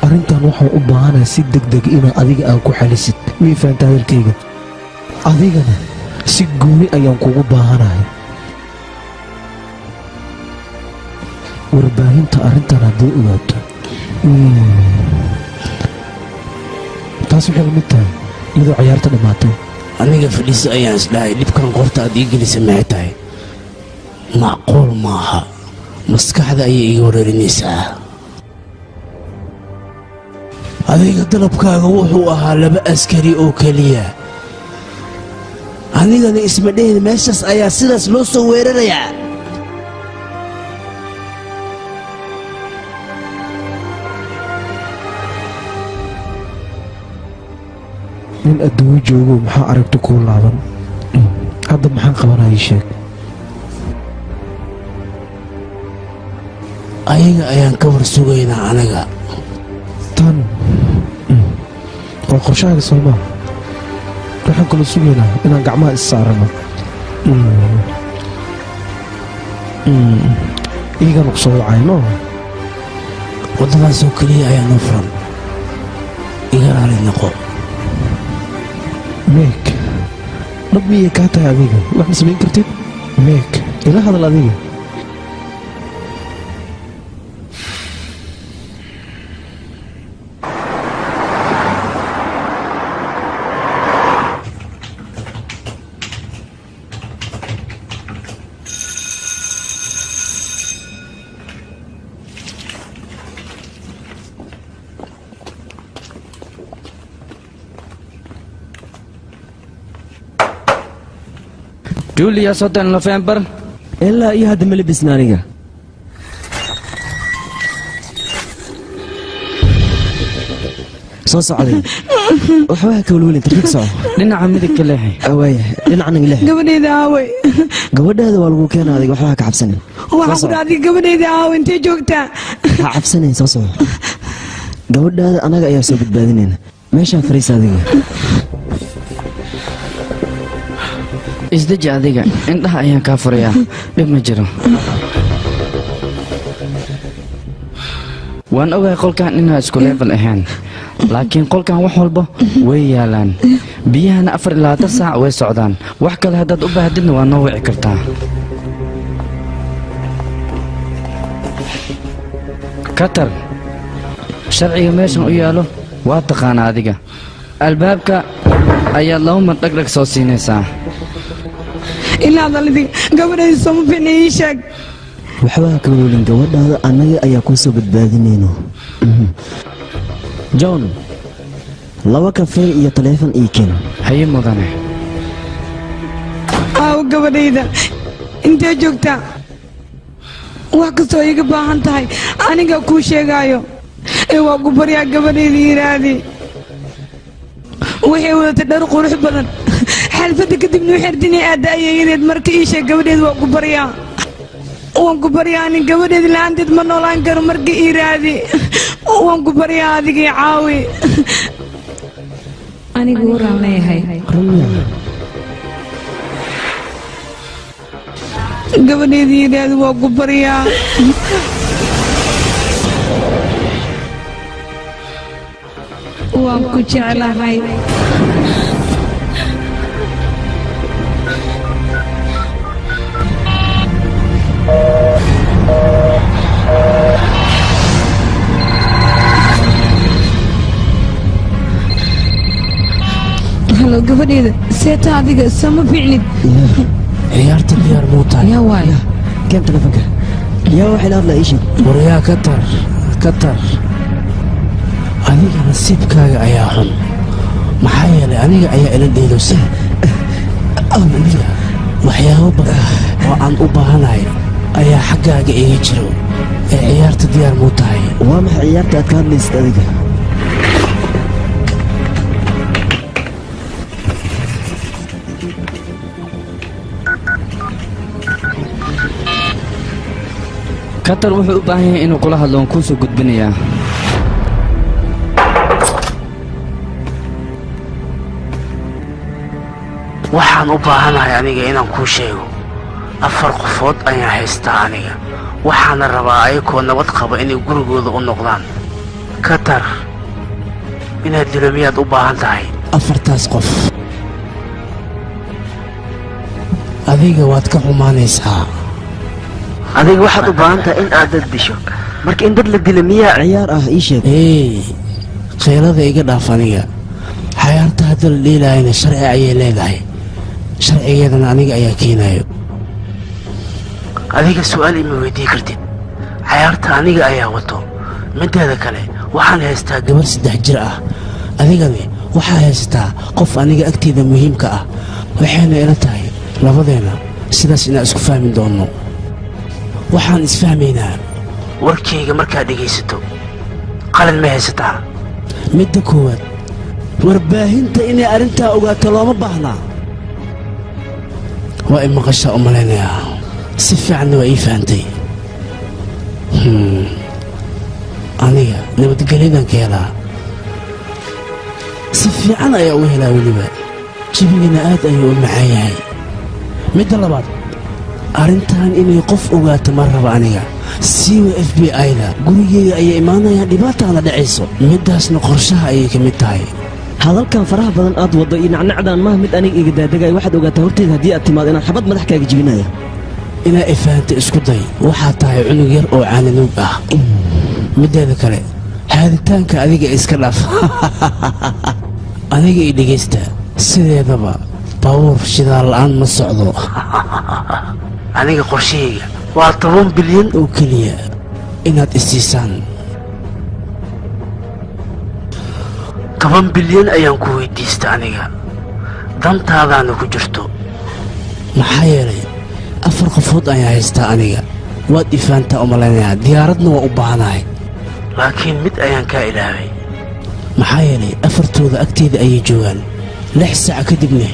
S11: arrintan waxaan u baahanahay si deg deg inaa adiga aan ku xalisid. Mii fahanta hadalkayga? Adigana si gooni ayaan kugu baahanahay. Warbaahinta arrintan hadday ogaato, taas waxay la mid tahay iyadoo cayaarta dhammaatay.
S9: Aniga fadhiiso ayaan isdhahay. Dhibkan qorta aad ii gelisa maxay tahay? Macquul maaha. Maskaxda ayay iga wareerinaysaa. Adiga dalabkaaga wuxuu ahaa 2 askari oo keliya. Anigana isma dhihin meeshaas ayaa sidaas loo soo weerarayaa.
S11: Nin adduunyo joogo maxaa aragti kuu laaban? Hadda maxaan qabanaya sheeg.
S9: Ayaga ayaan ka war sugaynaa anaga.
S11: Tan waa qorshahaaga soo maaha. Waxaan kula sugaynaa inaan gacmaha is saarano. Iyagana ku soo wacayno.
S9: Waddadaasoo keliya ayaa noo furan. Iga raali noqo.
S11: Meek, dhab miyay kaa tahay adiga? Wax ma samayn kartid? Meek, ila hadal adiga.
S3: Julia 30 November.
S2: Ilaa iyo hadda ma labisna aniga. Soo socday. Waxba ha ka welwelin, tartiib soco.
S3: Dhinaca midigka leexi.
S2: Waaya, dhinacna leexi.
S13: Gabadhayda aaway.
S2: Gabadhaada waa lagu keenaa adiga, waxba ha ka cabsanin.
S13: Waxaan ku dhahay gabadhayda aaway, intee joogtaa?
S2: Ha cabsanin, soo soco. Gabadhaada anaga ayaa soo badbaadinayna. Meeshaan fariisa adiga.
S3: Isdeji adiga, indhaha ayaan kaa furayaa, dhib ma jiro. Waan ogahay qolkan inaa isku level ahayn, laakiin qolkan wax walba way yaalaan. Biyahana 24 saac way socdaan. Wax kale haddaad u baahdidna waa noo wici kartaa. Katar, sharciga meeshan u yaalo waa taqaanaa adiga. Albaabka ayaad 2 mar dhagdhag soo siinaysaa.
S13: Ilaa dalidi gabadhayda sooma fiicna ii sheeg.
S2: Waxba ha ka welwelin, gabadhaada annaga ayaa kuu soo badbaadinayno. John, 2 kafee iyo taleefan ii keen.
S3: Haye mudane.
S13: Aawo gabadhayda intee joogtaa? Wax kastoo iiga baahan tahay aniga kuu sheegaayo. Ee waa ku baryaa gabadhayda yiraahdi. Waxay wadatay dhar qurux badan. Xalfadda kadibna waxay ardinay aadda ayeeyadeed. Marka ii sheeg gabadheed waa ku baryaa. Waan ku baryaa anin gabadheed la'aanteed ma noolaan karo. Marka ii raadi. Waan ku baryaa adiga ii caawi.
S1: Anigu waraan leeyahay.
S13: Gabadheed ii raadi waa ku baryaa.
S1: Waan ku jeclahay. Halo gabadheeda, seeta adiga sama fiicnid.
S9: Ciyaarta diyaar muu tahay?
S1: Yaa waaya.
S2: Keen telefoonka. Yaa waxay la hadlaa ii sheeg.
S9: Waryaa Katar, Katar. Adiga nasiibkaaga ayaa xun. Maxaa yeelay aniga ayaa ila dheelowsan. Aniga waxyaabo badan oo aan u baahanahay ayaa xaggaaga iiga jiro. Ee ciyaarta diyaar muu tahay?
S2: Waa maxay ciyaarta aad ka hadlaysid adiga?
S3: Katar wuxuu u baahan yahay inuu kula hadlo, waan kuu soo gudbinayaa.
S9: Waxaan u baahanahay aniga inaan kuu sheego. 4 qofood ayaan haystaa aniga. Waxaana rabaa ayakoo nabad qaba inay gurigooda u noqdaan. Katar, inaad dilo miyaad u baahan tahay? 4taas qof. Adiga waad ka xumaanaysaa.
S2: Adiga waxaad u baahan tahay in aad dad disho. Marka in dad la dilo miyaa ciyaar ah ii sheeg.
S9: Qaylada iga dhaaf aniga. Xayaarta hadda la dheelaayana sharci ayay leedahay. Sharcigeedana aniga ayaa keenayo. Adiga su'aal ima weydii kartid. Cayaarta aniga ayaa wato. Mideeda kale waxaan haystaa gabar 3 jir ah. Adigani waxaa haysataa qof aniga agteeda muhiimka ah. Waxayna ila tahay labadeena sidaas inaan isku fahmi doonno. Waxaan isfahmaynaa warkayga markaad dhegaysato. Qalin ma haysataa? Midda koowaad, warbaahinta inay arrintaa ogaato looma baahna. Waa i maqashaa u malaynayaa, si fiicanna waa ii fahantay. Aniga nabadgelyadan ka helaa, si fiican ayaa uga helaa weliba. Jibigana aad ayuu u macaan yahay. Midda labaad, arrintan inay qof ogaato ma raba aniga. Siiwa FBI-da gurigeyga ayaa imaanayaan, dhibaataana dhacayso. Middaasna qorshaha ayay ka mid tahay.
S2: Hadalkan faraha badan aad waddo iyo nacnacdan maaha mid aniga iga daadegaya. Waxaad ogaataa horteeda haddii aad timaado inaan xabad madax kaaga jibinaya.
S9: Inaa ifahanto isku day. Waxaa tahay cunug yar oo caananuug ah. Mideeda kale, haaditaanka adiga iska dhaaf. Aniga i dhegaysta, sideedaba baabuur shidaal la'aan ma socdo. Aniga qorshahayga waa 10 bilyan oo keliya inaad isiisaan. 10 bilyan ayaan ku weydiista aniga, dantaadaana ku jirto. Maxaa yeelay 4 qofood ayaan haystaa aniga. Waad ifaantaa u malaynayaa, diyaaradna waa u baahanahay. Laakiin mid ayaan kaa ilaaway. Maxaa yeelay 4tooda agteeda ayay joogaan. 6 saac kadibna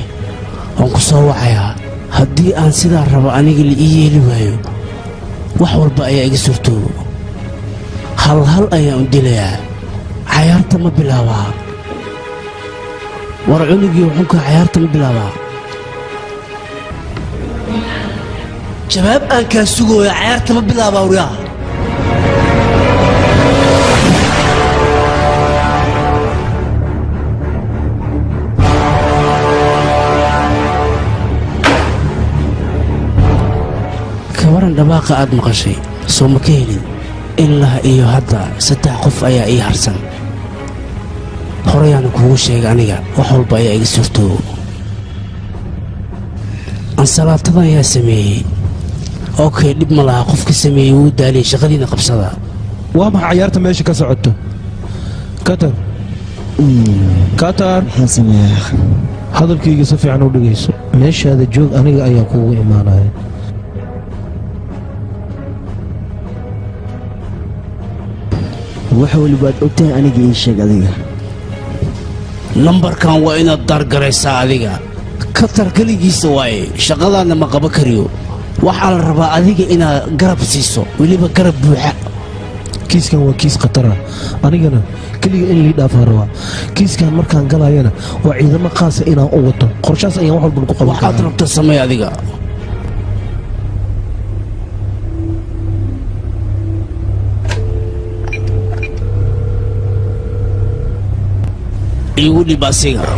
S9: waan ku soo wacayaa. Haddii aan sidaa rabo aniga la ii yeeli waayo, wax walba ayaa iga suurtoobo. Hal hal ayaan u dilayaa. Cayaarta ma bilaabaa? War cunugii xunka cayaarta ma bilaabaa? Jawaab aan kaa sugooyo, cayaarta ma bilaabaa waryaa? Kawaran dhawaaqa aad maqashay soo ma ka helin? Ilaa iyo hadda 3 qof ayaa ii harsan. Horeyaana kuugu sheegay aniga, wax walba ayaa iga suurtoobo. Ansalaatadan ayaa sameeyey. Okay, dhib ma laha, qofka sameeyey wuu daaliyey, shaqadiina qabsada.
S11: Waa maxay cayaarta meesha ka socoto? Katar, Katar,
S2: maxaan sameeyaa?
S11: Hadalkayga si fiican u dhegayso. Meeshaada joog, aniga ayaa kuugu imaanaya.
S2: Wax waliba aad ogtahay aniga ii sheeg adiga.
S9: Nambarkan waa inaad daargaraysaa adiga. Katar keligiisa waaye, shaqadaanna ma qaban kariyo. Waxaa la rabaa adiga inaad garab siiso, weliba garab buuxa.
S11: Kiiskan waa kiis khatar ah, anigana keliga in lii dhaafaa rabaa. Kiiskan markaan galayana waa ciidamo qaasa inaan u wato. Qorshaas ayaan wax walban ku qaban
S9: Waxaad
S11: karaa.
S9: rabta samee adiga. Igu dhib asiga.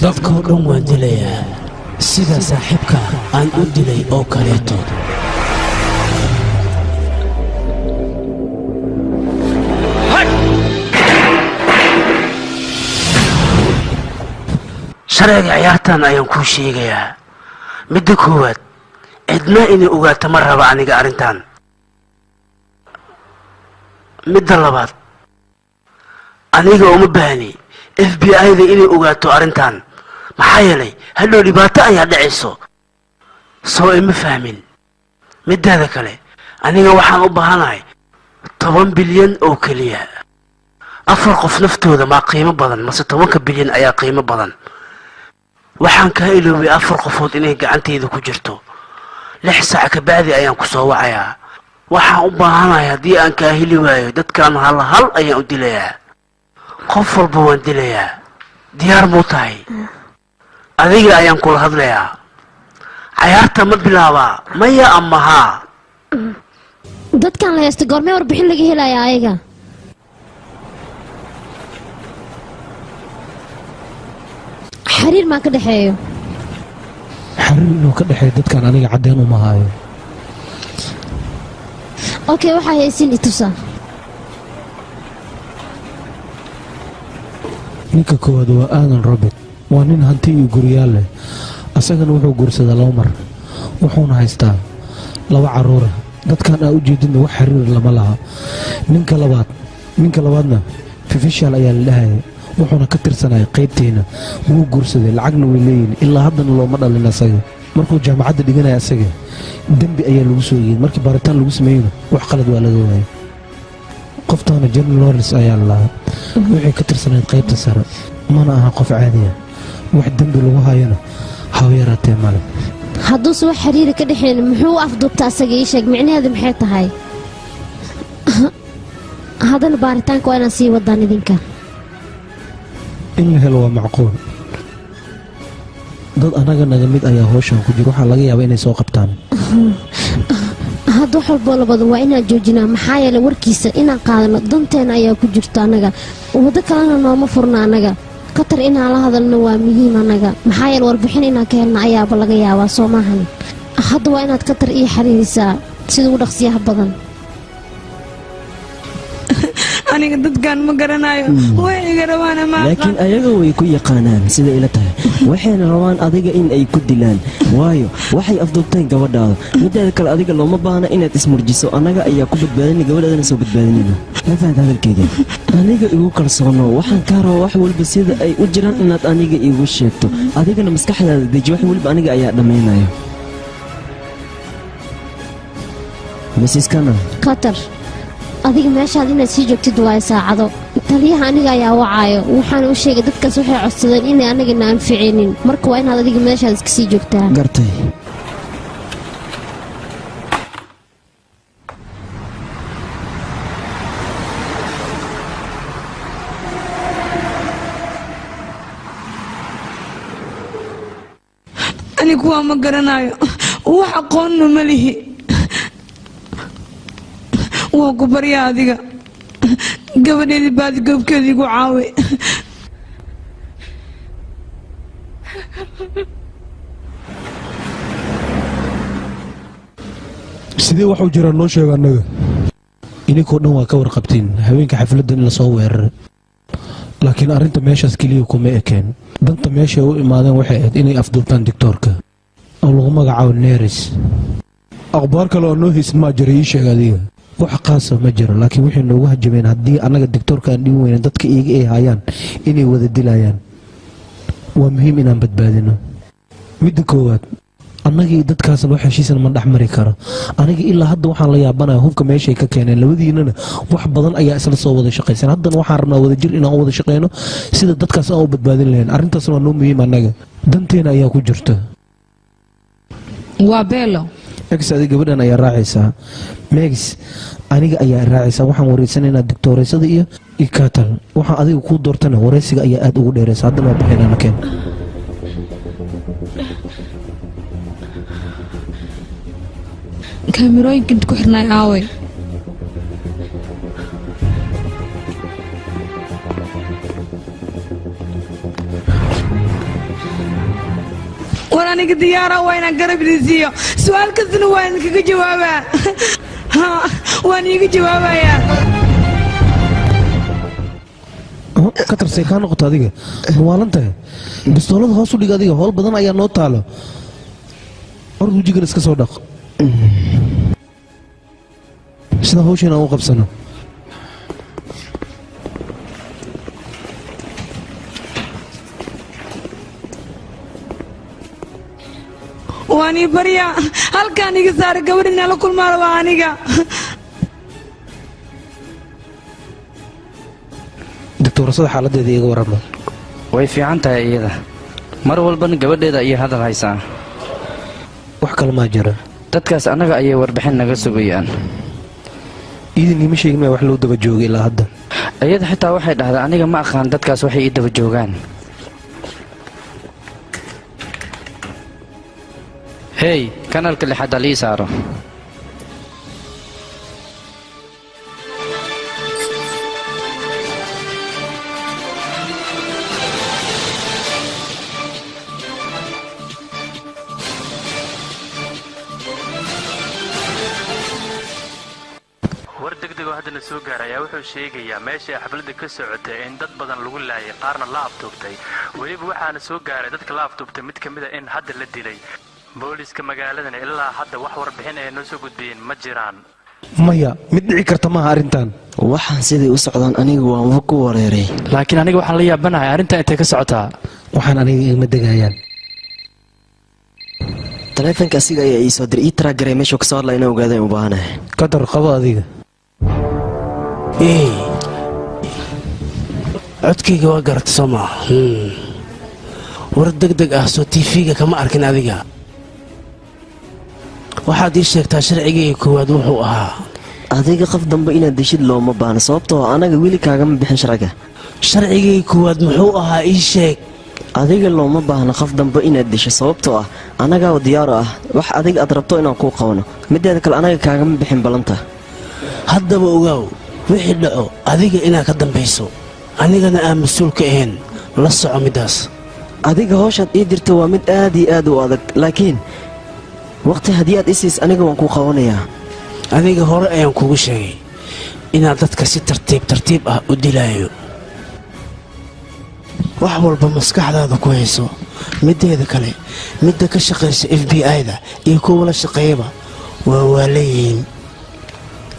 S9: Dadkoo dhan waan dilayaa sida saaxiibka aan u dilay oo kaleeto. Sharciga ciyaartan ayaan kuu sheegayaa. Midda koowaad, cidna inay ogaato ma raba aniga arrintan. Midda labaad, aniga uma baahni FBI-da inay ogaato arrintan. Maxaa yeelay hadhow dhibaato ayaa dhacayso. Soo ima fahmin. Mideeda kale, aniga waxaan u baahanahay 10 bilyan oo keliya. 4 qof naftooda maa qiimo badan, mase 10 bilyan ayaa qiimo badan? Waxaan kaa iloobay 4 qofood inay gacantayda ku jirto. 6 saac ka bacdi ayaan ku soo wacayaa. Waxaan u baahanahay haddii aan kaa heli waayo dadkan hal hal ayaan u dilayaa. Qof walba waan dilayaa. Diyaar muu tahay? Adiga ayaan kula hadlayaa. Cayaarta ma bilaabaa? Maya ama haa?
S5: Dadkan la haysto goormee warbixin laga helayaa ayaga? Xiriir maa ka dhexeeyo?
S11: Xiriir inuu ka dhexeeyo dadkan aniga caddeen uma hayo.
S5: Okay, waxaa haysin itusa.
S11: Ninka koowaad waa Aadan Robert, waa nin hanti iyo guryaal leh. Asagana wuxuu guursadaa 2 mar, wuxuuna haystaa 2 carruura. Dadkan aa u jeedinna wax xiriir lama laha. Ninka labaadna Fifishal ayaa la dhahaya, wuxuuna ka tirsanaya qaybteena. Wuu guursaday, lacagna way leeyihin, ilaa haddana looma dhalin asaga. Markuu jaamacadda dhiganaya asaga dembi ayaa lagu soo yeeyey. Markii baaritaan lagu sameeyeyna wax qalad waa laga waayay. Qoftaana General Lawrence ayaa la lahaa, waxay ka tirsanayd qaybta sare, mana aha qof caadiya. Wax dembi lagu hayana haw yaraatee male.
S5: Hadduuse wax xiriira ka dhexeyn muxuu u afduubta asaga? Ii sheeg micnaheedu maxay tahay? Haddana baaritaanka waa inaan sii wadaan idinka.
S11: In la helo waa macquul. Dad anaga naga mid ayaa howshan ku jira, waxaa laga yaabaa inay soo qabtaan.
S5: Hadda wax walboo labada waa inaan joojinaa, maxaa yeelay warkiisa inaan qaadano danteena ayaa ku jirto annaga. Waddo kalena nooma furna annaga. Qatar inaan la hadalno waa muhiim annaga, maxaa yeelay warbixin inaan ka helno ayaaba laga yaabaa, soo maahan? Hadda waa inaad Qatar ii xiriirisaa sida ugu dhaqsiyaha badan.
S13: Aniga dadkan ma garanayo, way iga rabaan ma.
S2: Laakiin ayaga way ku yaqaanaan sida ila tahay. Waxayna rabaan adiga in ay ku dilaan, waayo waxay afduubteen gabadhaada. Mideeda kale adiga looma baahna inaad ismurjiso, annaga ayaa ku badbaadinay gabadhaadana soo badbaadinayno. Ma fahanta hadalkayga? Aniga igu kalsoono, waxaan kaa rabaa wax walba sida ay u jiraan inaad aniga iigu sheegto. Adigana maskaxdaada deji, wax walba aniga ayaa dhammaynaya. Mrs. Khanna.
S5: Qatar, adiga meeshaad inaad sii joogtid waayo saacado. Taliyaha aniga ayaa wacaayo, waxaana u sheegay dadkaas waxay codsadeen inay anagana anficaynin. Marka waa inaad adiga meeshaad iska sii joogtaa.
S2: Gartay.
S13: Anigu waa ma garanayo, wax aqoonna ma lihi. Waa ku baryaa adiga, gabadheedii baadigoobkeeda igu caawi.
S11: Sidee waxu jiraa noo sheega annaga? Idinkoo dhan waa ka warqabtiin haweenka xafladdan in lasoo weeraray, laakiin arrinta meeshaas keliya kuma ekeen. Danta meeshay u imaadeen waxay ahayd inay afduubtaan digtoorka oo lagu magacaabo Neris. Akhbaar kale oo noo haysid maa jira? Ii sheeg adiga. Wax qaasa ma jiro, laakiin waxay noogu hajabeen haddii annaga digtoorka aan dhiin weyna dadka iyaga ay hayaan inay wada dilayaan. Waa muhiim inaan badbaadino. Midda koowaad, annagii dadkaasna wax heshiisana ma dhex mari karo. Aniga ilaa hadda waxaan la yaabanaya hubka meeshay ka keeneen. Labadiinana wax badan ayaa isla soo wada shaqaysan. Haddana waxaan rabnaa wadajir inaan u wada shaqeyno sida dadkaas aan u badbaadin lahayn. Arrintaasna waa noo muhiim annaga, danteena ayaa ku jirta.
S13: Waa beelo.
S11: Ex, adiga gabadhan ayaa raacaysaa. Megs, aniga ayaa raacaysaa. Waxaan wareysanaynaa digtooreysada iyo ikatal. Waxaan adiga kuu doortana wareysiga ayaa aad ugu dheeraysa. Haddana waa bixinana keen.
S13: Kaamirooyinka inta ku xirnaay aaway? War aniga diyaara waa inaan garab idin siiyo, su-aal kastana waa idinkaga jawaabaa. Ha, waan iiga jawaabayaa.
S11: Ka tarsay kaa noqoto adiga ma waalan tahay? Bistoolada hoos u dhig adiga, howl badan ayaa noo taalo. Hor wejigan iska soo dhaq sida hawshan aan u qabsano.
S13: Waan ii baryaa, halkaan iga saara, gabadh inaan la kulmaa rabaa aniga.
S11: Doctoorasada xaaladeeda iiga warrama.
S3: Way fiican tahay iyada, mar walbana gabadheeda ayay hadal haysaa.
S11: Wax kale maa jira?
S3: Dadkaas annaga ayay warbixin naga sugayaan.
S11: Idin iima sheegin maya wax loo daba joogay ilaa hadda?
S3: Iyada xitaa waxay dhahdaa aniga ma aqaan dadkaas waxay ii daba joogaan. Hey, kanaalka lixaad ha lii saaro.
S12: degdeg oo haddana soo gaaray ayaa wuxuu sheegayaa meesha ay xafladda ka socotay in dad badan lagu laayay, qaarna la afduubtay. Weliba waxaana soo gaaray dadka la afduubtay mid ka mid a in hadda la dilay. Booliska magaaladana ilaa hadda wax warbixin ay noo soo gudbiyeen ma jiraan.
S11: Maya, mid dhici karta maaha arrintan.
S2: Waxaan siday u socdaan aniga waanba ku wareeray.
S12: Laakiin aniga waxaan la yaabanahay arrintan intay ka socotaa.
S11: Waxaan aniga igama degayaan.
S2: Taleefanka asiga ayaa ii soo diray, ii taraagaray meeshuu kasoo hadlaa inaan ogaada u baahanahay.
S11: Kadar qabo adiga.
S9: Codkayga waa garata soo maa? War deg deg ah soo tv-ga kama arkin adiga. Waxaad ii sheegtaa sharcigayga koowaad wuxuu ahaa.
S2: Adiga qof dambe inaad deshid looma baahno, sababtoo anaga weli kaagama bixin sharciga.
S9: Sharcigayga koowaad muxuu ahaa ii sheeg.
S2: Adiga looma baahno qof dambe inaad disho, sababtoo ah annagaa diyaar ah wax adiga aad rabto inaan kuu qabano. Mideeda kale anaga kaagama bixin ballanta.
S9: Haddaba ogaaw, wixii dhaco adiga inaad ka dambayso, anigana aan mas-uul ka ahayn. La soco middaas.
S2: Adiga howshaad ii dirto waa mid aad iyo aad u adag, laakiin waqti haddii aad isiis aniga waan kuu qabanayaa.
S9: Aniga hore ayaan kugu sheegay inaad dadka si tartiib tartiib ah u dilaayo. Wax walba maskaxdaada ku hayso. Mideeda kale, midda ka shaqaysa FBI-da iyo kuwa la shaqeeyaba waa waaleeyihiin.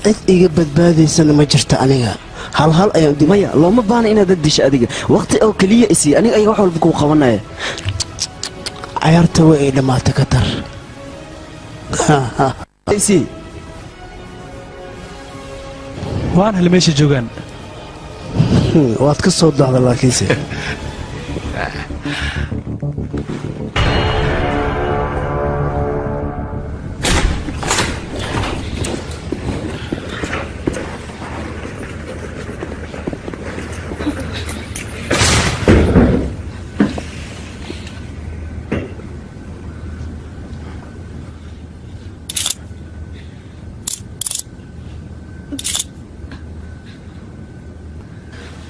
S9: Cid iga badbaadaysana ma jirta aniga. Hal hal ayaan
S2: maya, looma baahna inaad dad disho adiga. Waqti oo keliya isii, aniga ayaa wax walba kuu qabanaya.
S9: Cayaarta way ay dhammaatay ka tar.
S2: Isii.
S12: Waan hel meesha joogaan.
S9: Waad ka soo dacda laakiinse.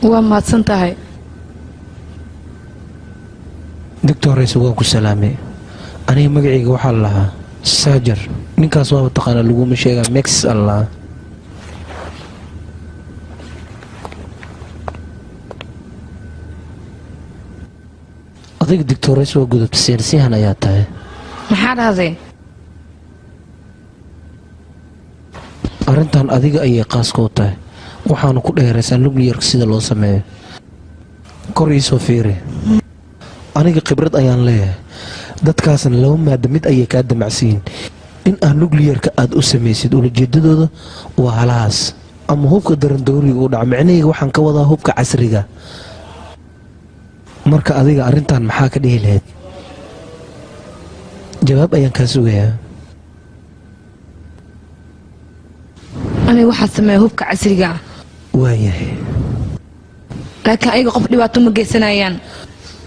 S13: Waa mahadsan tahay.
S11: Doctores, waan ku salaamay. Aniga magacayga waxaa la lahaa Saajar. Ninkaas waaba taqaanaa, laguma sheegaa Mex allah. Adiga doctores waa gudubta, seersihan ayaa tahay.
S13: Maxaa dhahday?
S11: Arrintan adiga ayay qaaska u tahay. Waxaanu ku dheeraysaa nuclearka sida loo sameeyo. Kor iisoo fiiri. Aniga khibrad ayaan leeyahay. Dadkaasna laba maada mid ayay kaa damacsiyin in aad nuclearka aad u samaysid. Ulajeedadooda waa halahaas ama hubka darandooriga u dhaca. Micnahayga waxaan ka wadaa hubka casriga. Marka adiga arrintan maxaa ka dhihi lahayd? Jawaab ayaan kaa sugayaa.
S13: Aniga waxaa sameeya hubka casriga ah.
S11: Waayahay.
S13: Laakiin ayaga qof dhibaato ma geysanayaan.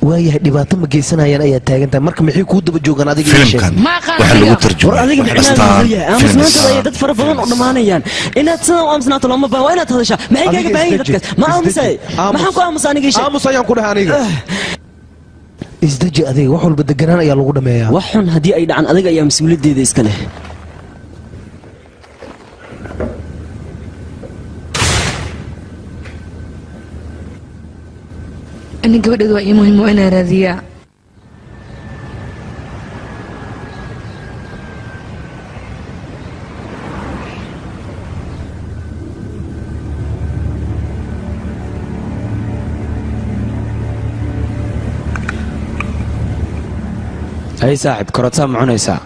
S11: Waayahay, dhibaato ma geysanayaan ayaa taagantahay. Marka maxay kuu daba joogaan adiga ii sheeg?
S13: Ma aqaan.
S14: Waxaa lagu
S13: Aniga.
S14: tarjumay
S2: War adiga
S14: Astaan
S2: micnaheedu yahay
S14: Films.
S2: aamusnaantada ayay dad fara badan u dhammaanayaan. Inaad sidan u aamusnaato looma baahan, waa inaad hadashaa. Maxay kaaga
S11: Adiga
S2: baahan yihiin
S11: isdeji.
S2: dadkaas? Ma aamusay?
S11: Aamus.
S2: Maxaan ku aamusa aniga ii sheeg?
S11: Aamus ayaan ku dhahay aniga. Isdeji adiga, wax walba deganaan ayaa lagu dhameeyaa.
S2: Wax xun haddii ay dhacan adiga ayaa mas-uuliyaddeeda iska leh.
S13: Ani gabadheedu waa ii muhiim, waa inaan raadiyaa.
S15: Hay saaxib, karotaa ma cunaysaa?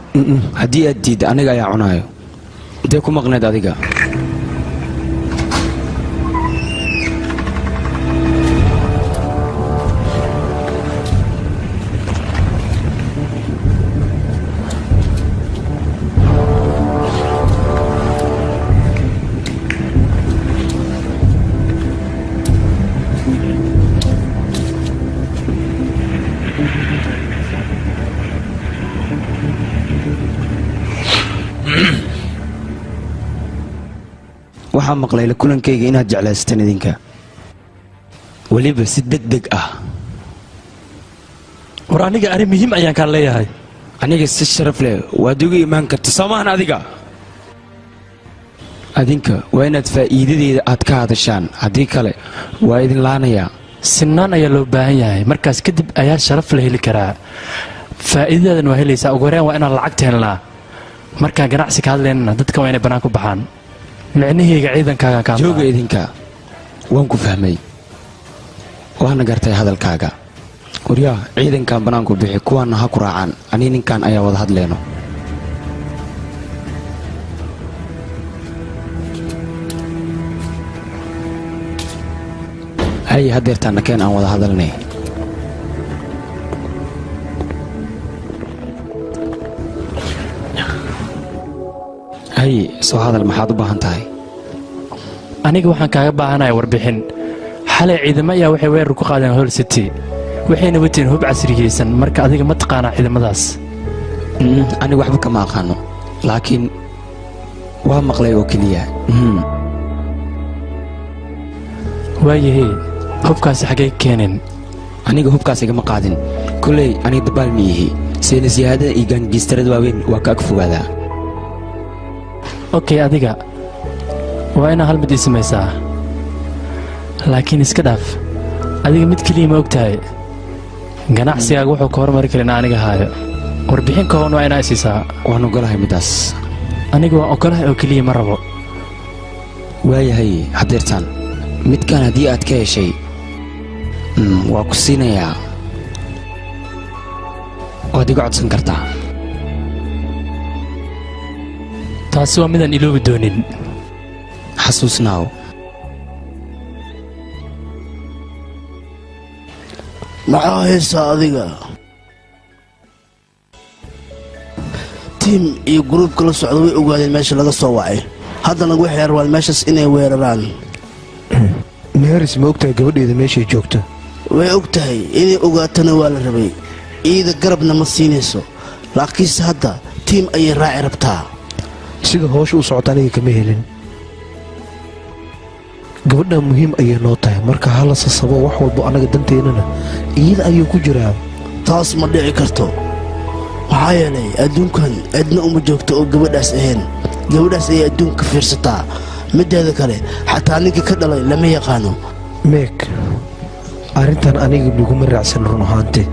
S15: Haddii aad diidda aniga ayaa cunaayo. Intee ku maqnayd adiga? Waxaa maqlay la kulankayga inaad jeclaysateen idinka, weliba si deg deg ah.
S7: War aniga arrin muhiim ayaan kaa leeyahay.
S15: Aniga si sharaf leh waad igu imaan karta, soo maahan adiga? Adinka waa inaad faa'iidadeeda aad ka hadashaan, haddii kale waa idin laanayaa.
S12: Sinaan ayaa loo baahan yahay, markaas kadib ayaa sharaf la heli karaa. Faa'iidadaadan waa helaysaa. Ugu horeen waa inaan lacagta helnaa. Markaan ganacsi ka hadlaynana dadka waa inay bannaan ku baxaan. Micnahayga ciidankaagaan ka hadlaa.
S15: Jooga idinka, waan ku fahmay, waana gartay hadalkaaga. Waryaa, ciidankan bannaanku bixi, kuwaanna ha ku raacaan. Anii ninkan ayaa wada hadlayno. Hay, haddeertaanna keen aan wada hadalnay. Hay, soo hadal, maxaad u baahan tahay?
S12: Aniga waxaan kaaga baahanahay warbixin. Xalay ciidamo ayaa waxay weerar ku qaadeen Hol City, waxayna wateen hub casriyeysan. Marka adiga ma taqaanaa ciidamadaas?
S15: Aniga waxba kama aqaano, laakiin waa maqlay oo keliya.
S12: Waayahee, hubkaasi xaggay keeneen?
S15: Aniga hubkaas igama qaadin. Kolley aniga dabaal ma yihi, saynisyahaadada iyo gaangiistarada waaweyn waa ka ag fogaadaa.
S12: Okay, adiga waa inaa hal mid ii samaysaa, laakiin iska dhaaf. Adiga mid keliya ma og tahay, ganacsigaaga wuxuu ka hormari karin aniga haayo. Warbixin kooban waa inaa isiisaa.
S15: Waan ogolahay middaas.
S12: Aniga waan ogolahay oo keliya ma rabo.
S15: Waayahay, haddeertaan midkaan haddii aad ka heshay waa ku siinayaa, waad iga codsan kartaa.
S12: Taasi waa midaan iloobi doonin.
S15: Xasuusnaaw.
S9: Maxaa haysaa adiga? Tiim iyo gruubka la socda way ogaadeen meesha laga soo wacay, haddana waxay rabaan meeshaas inay weeraraan.
S11: Meeris ma ogtahay gabadheeda meeshay joogto?
S9: Way og tahay, inay ogaatana waa la rabay. Iida garabna ma siinayso, laakiinse hadda tiim ayay raaci rabtaa.
S11: Sida hoosha u socota aniga kama helin. Gabadhan muhiim ayay noo tahay, marka hala sasabo wax walbo annaga danteennana iyada ayuu ku jiraa.
S9: Taas ma dhici karto, maxaa yeelay adduunkan cidna uma joogto oo gabadhaas ahayn. Gabadhaas ayay adduunka fiirsataa. Mideeda kale xataa ninka ka dhalay lama yaqaano.
S11: Meeg, arrintan aniga niguma raacsan run ahaante.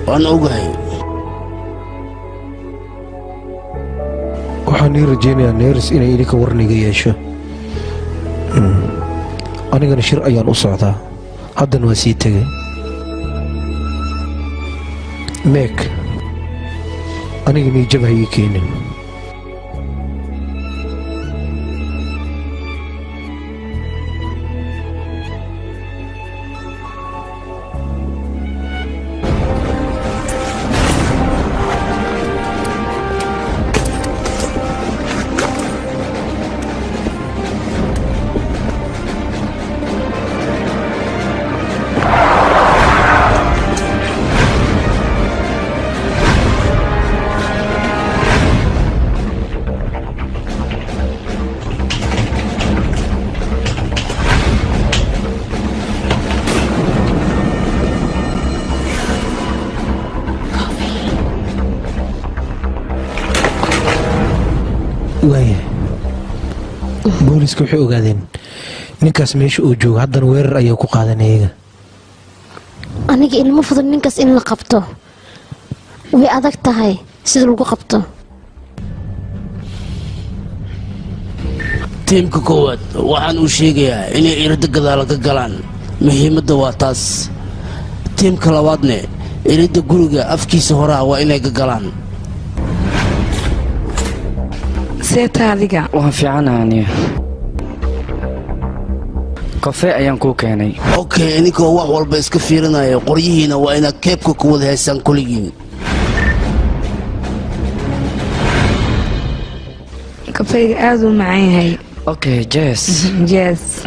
S9: Waan ogahay.
S11: Waxaan ii rajaynayaa Neeris inay idinka warniga yeesho. Anigana shir ayaan u socdaa, haddana waa sii tegay. Meeg, aniga niijab ha ii keenin. Waaya, booliska waxay ogaadeen ninkaas meesha uu joogo, haddana weerar ayaa ku qaadan iyaga.
S5: Aniga ilmo fudud ninkaas in la qabto way adag tahay sida lagu qabto.
S9: Tiimka koowaad waxaan uu sheegayaa inay irida gadaala ka galaan, muhiimadda waa taas. Tiimka labaadne iridda guriga afkiisa horaa waa inay ka galaan.
S13: Seeta adiga?
S3: Waan fiicanaha aniga. Kofee ayaan kuu keenay.
S9: Okay, idinkoo wax walba iska fiirinaya, qoryihiina waa inaad keebka ku wada haysaan kulligiin.
S13: Kafeyga aad uu macaan yahay.
S3: Okay, Jess.
S13: Yes.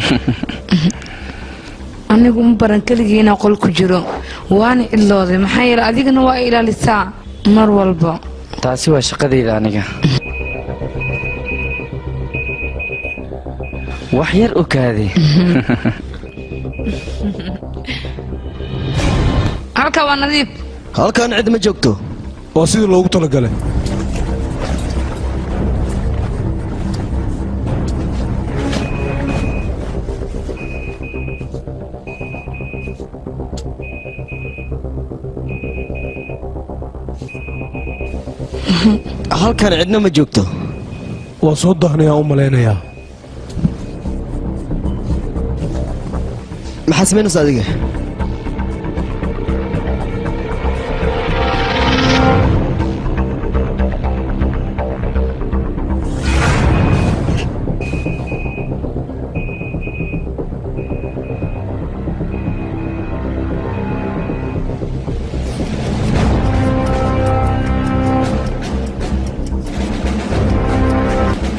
S13: Anigu ma baran keligii inaan qol ku jiro, waana idlooday, maxaa yeelay adigana waa ilaalisaa mar walba.
S3: Taasi waa shaqadayda aniga. Wax yar u kaadi.
S13: Halka waa nadiif.
S8: Halkan cid ma joogto.
S11: Waa sidii loogu talagalay.
S2: Halkan cidna ma joogto.
S11: Waa soo dahnayaa u malaynayaa.
S2: Maxaa samaynaysaa adiga?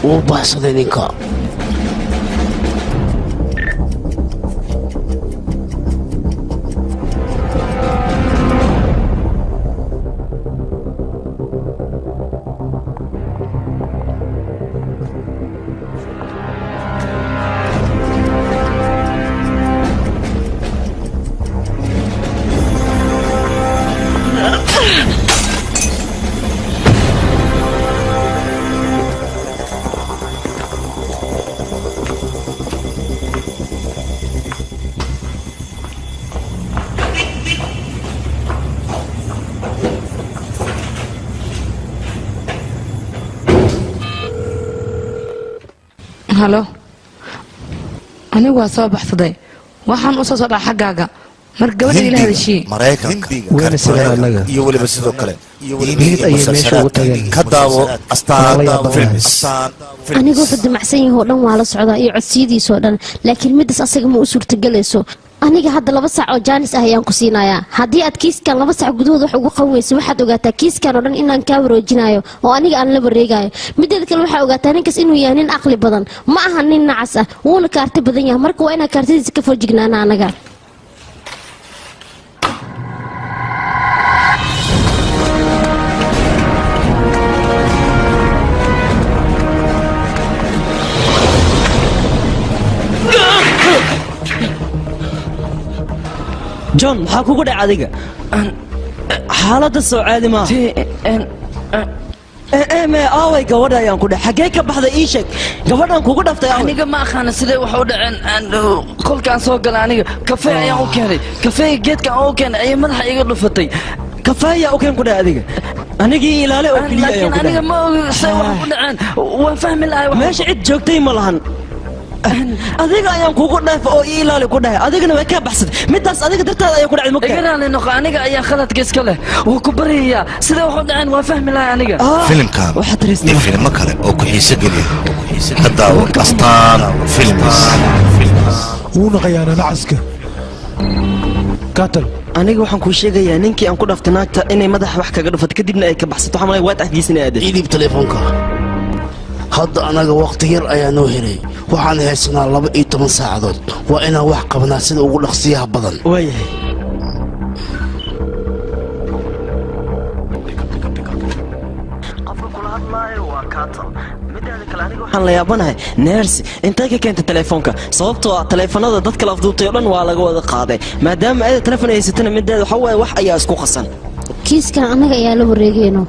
S9: Wuu baxsaday ninka.
S13: Halo, anigu waa soo baxsaday, waxaan u soo socdaa xaggaaga. Marka gabadha ila hadashii
S14: Maraykanka iyo weliba sidoo kale ka daawo Astaan Films.
S5: Anigu wuxuu damacsan yahay oo dhan waa la socdaa iyo codsiyadiisoo dhan, laakiin midaas asaga ma u suurtagelayso. Aniga hadda 2 saac oo jaanis ah ayaan ku siinayaa. Haddii aad kiiskan 2 saac gudahood wax ugu qaban weyso, waxaad ogaataa kiiskan oo dhan inaan kaa wareejinayo oo aniga aan la wareegayo. Mideeda kale waxaa ogaataa ninkaas inuu yahay nin aqli badan, ma aha nin nacas ah, wuuna kaarti badan yahay. Marka waa inaan kaartidiisa ka foljignaana anaga.
S2: John, maxaa kugu dhacay adiga? Xaaladda soo caadi maaha. Aaway gabadha ayaan ku dhahay, xaggee ka baxday ii sheeg. Gabadhan kugu dhaftay aaway.
S3: Aniga ma aqaana sidee wax u dhaceen. Kolkaan soo galay aniga kafee ayaan u keenay, kafeega geedka aan u keenay ayay madaxa iga dhufatay.
S2: Kafeeyaa u keen ku dhahay adiga? Anigii ilaale oo keliya ayaan ku dhahay.
S3: Aniga ma ogi sidee wax u dhaceen, waan fahmi lahay.
S2: Meesha cid joogtay ma lahan. Adiga ayaan kugu dhaaf oo ii ilaali ku dhahay, adigana way ka baxsatay. Midaas adiga dartaada ayaa ku dhacday mugta.
S3: Iga raali noqo, aniga ayaa khaladka iska leh, wuu ku baryayaa. Sidee wax u dhaceen waan fahmi lahay aniga.
S14: Filimkan iyo filmo kale oo ku xiiso geliya ka daawo Astaan Films.
S11: Wuuna qayaana nacaska Katal.
S2: Aniga waxaan kuu sheegayaa ninkii aan ku dhaftay naagta inay madaxa wax kaga dhufatay, kadibna ay ka baxsato. Waxaan malay waad aggiisina aaday.
S9: Ii dhiib telefoonka. Hadda anaga waqti yar ayaa noo helay, waxaan haysanaa 12 saacadood. Waa inaan wax qabanaa sida ugu dhaqsiyaha badan.
S2: Waayahay. Qofka kula hadlaayo waa Katal. Mideeda kale aniga waxaan la yaabanahay neersi intay ka keentay telefoonka, sababtoo ah teleefanada dadka la afduubtay oo dhan waa laga wada qaaday. Maadaama ayada telefoon ay haysatana, mideeda waxa waaye wax ayaa isku qasan.
S5: Kiiskan annaga ayaa la wareegayno.